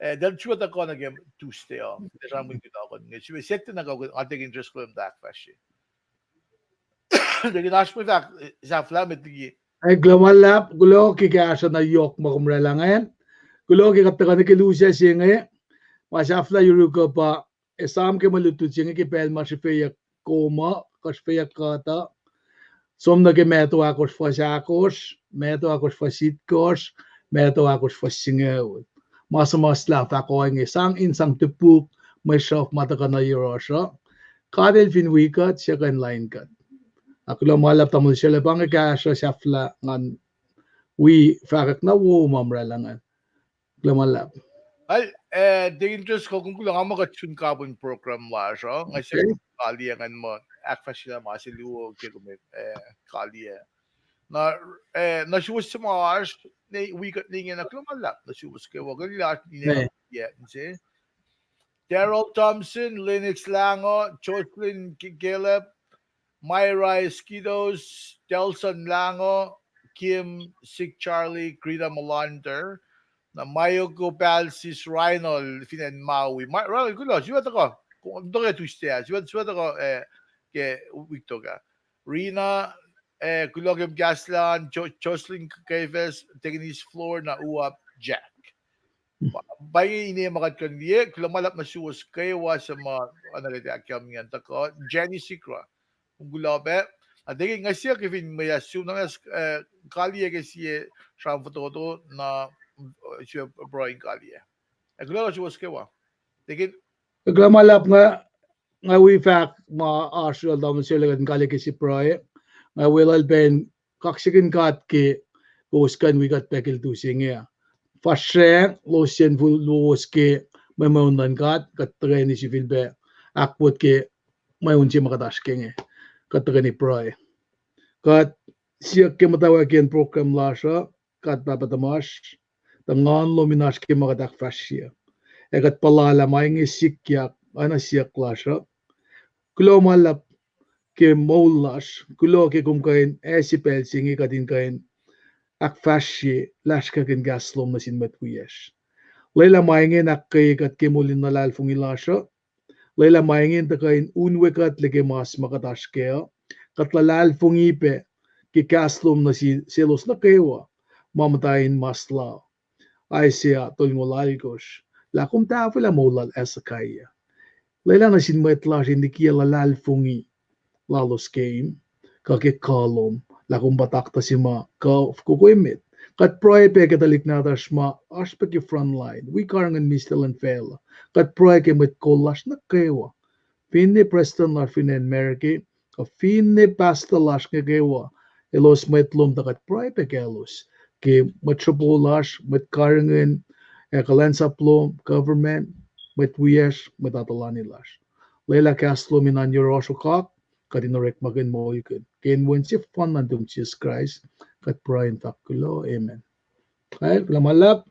Eh, tuh sruwa tuhkuh nuh ke Tuesday uh, kuht ac sramsramkihn kunohkohn inge. Sifilpac Saturday na kuh, nga tikin just kuloh in ahkfahsrye. Tikin oasr mwe fahk, eh, sahflah met liki. Ac kuloh ma luhlahp, kuloh ke kahsruh na yohk ma kom oraclah ingacn. Kuloh ke kuht tuhkuh nuh ke lusac se inge. Ma sahflah yuruk uh pa esam ke mwe lutlut se inge ke pacl ma srihfeyuck kom uh, kuh srihfeyuck kuht uh. Som nuh ke Matthew ahkosr fuhs ahkosr, Matthew ahkosr fuhs itkohsr, Matthew ahkosr fuhs singucul. Ma suhmuhslah fahk ohinge, sang in sang topuk mwe sruhf ma tuhkuh nuh yohrohsr uh. God el fin wi kuht, suc kuh in lain kuht. Na kuloh ma luhlahp tamuhlwel Sele, pa inge kahsruh sahflah ngan wi fahkwack na wo ma kom oraclah ingacn. Kuloh ma luhlahp. Al, eh, Deacon Driscoll, kom kuloh, nga muh kuht sun kapihn program lasr uh, nga se kaliyac ngan muh ahkfahsryelah ma se luo ke kom, eh, kaliyac. Na, eh, nuh suwos suc ma oasr, ne, wi kuht ne ingena, kuloh ma luhlahp nuh suwos kwewa, kuloh lasr ninac, inse. Daryl Thompson, Lennox Lango, Jocelyn K-, Caleb, Myra Eskidos, Delson Lango, Kim, Sig Charlie, Greta Melander, na Mayoko Palsis, Reinhold fin acn Maui. Ma-, Reinhold, kuloh, siwa tuhkuh, tuhkuh Tuesday ah, siwa, siwa tuhkuh, eh, ke wik tok ah. Rina, eh, kuloh ke kahs lal an, Jo-, Jocelyn Kefes, Deaconess Flor, na Uap Jack. Pa, pa inge ine ma kuht kuh in liye, kuloh ma luhlahp nuh suwos kwewa suc ma, ana leta kam ingacn tuhkuh, Jenny Sikra. Kom kuloh pac. Na tikin nga siyuck ke fin mwe ah sum, na, eh, kaliyac ke sie sram fototo, na, eh, sie pruhe in kaliyac. Ac kuloh nuh suwos kwewa. Tikin. Kuloh ma luhlahp, nga, nga wi fahk ma oasr yohrohl tamuhlwel Sele kuht in kaliyac ke sie pruhe. Nga weluhl pac in kaksakihn God ke kowos kuh in wi kuht pac ke lutu se inge. Fahsracng lowos yen fuhlwos ke mwe mweun luhn God, kuht tuhkweni sifilpac ahkwot ke mweun se ma kuht oasr ke inge. Kuht tuhkweni pruhe. Kuht siyuck ke muhtwacwacackiyacn program lasr uh, God Pahpah tuhmasr, tuh nguhn lom in oasr ke ma kuht ahkfahsrye. Ac kuht puhla lah ma inge sikyak, oacna siyuck lasr uh. Kuloh ma luhlahp ke moul lasr, kuloh ke kom kuh in ase pacl se inge kuht in kuh in ahkfahsrye lasr kuh in kahs lom nuh sin mwet wiyacsr. Lwelah ma inge in ahkkweye kuht ke moul in luhlahlfongi lasr uh. Lwelah ma inge in tuhkuh in unwe kuht liki mas ma kuht oasr kac uh. Kuht luhlahlfongi pac ke kahs lom nuh selos nuh kwewa ma muhta in mas la. Isaiah tolngoul alkosr, lah kom tahfwelah moul lal Hezekiah. Lwelah nuh sin mwet lasr in likiyac luhlahlfongi lalos keim, kuh ke kuh lom, lah kom pa taktuh se ma kuh fokoko emet. Kuht pruhe pac ke tuhlihk nahtuhsr ma oasr pac ke front line, wi karihngihn mihslac luhn facluh. Kuht pruhe ke mwet kol lasr nuh kwewa, finne prestuhn lasr fin acn America, kuh finne pastor lasr nuh kwewa, elos mwet lom tuh kuht pruhe pac kaclos, ke mwet sropo lasr, mwet karihngihn, ac kuhlwacnsap lom, government, mwet wiyacsr, mwet atuhlani lasr. Lwelah kahs lom in oan yohrohsr okak, kuht in orekmakihn moulkihn. Ke inen Wen sefanna nuhtum Jisus Kraist, kuht pruhe in fahk kuloh, amen. Kal, kuloh ma luhlahp.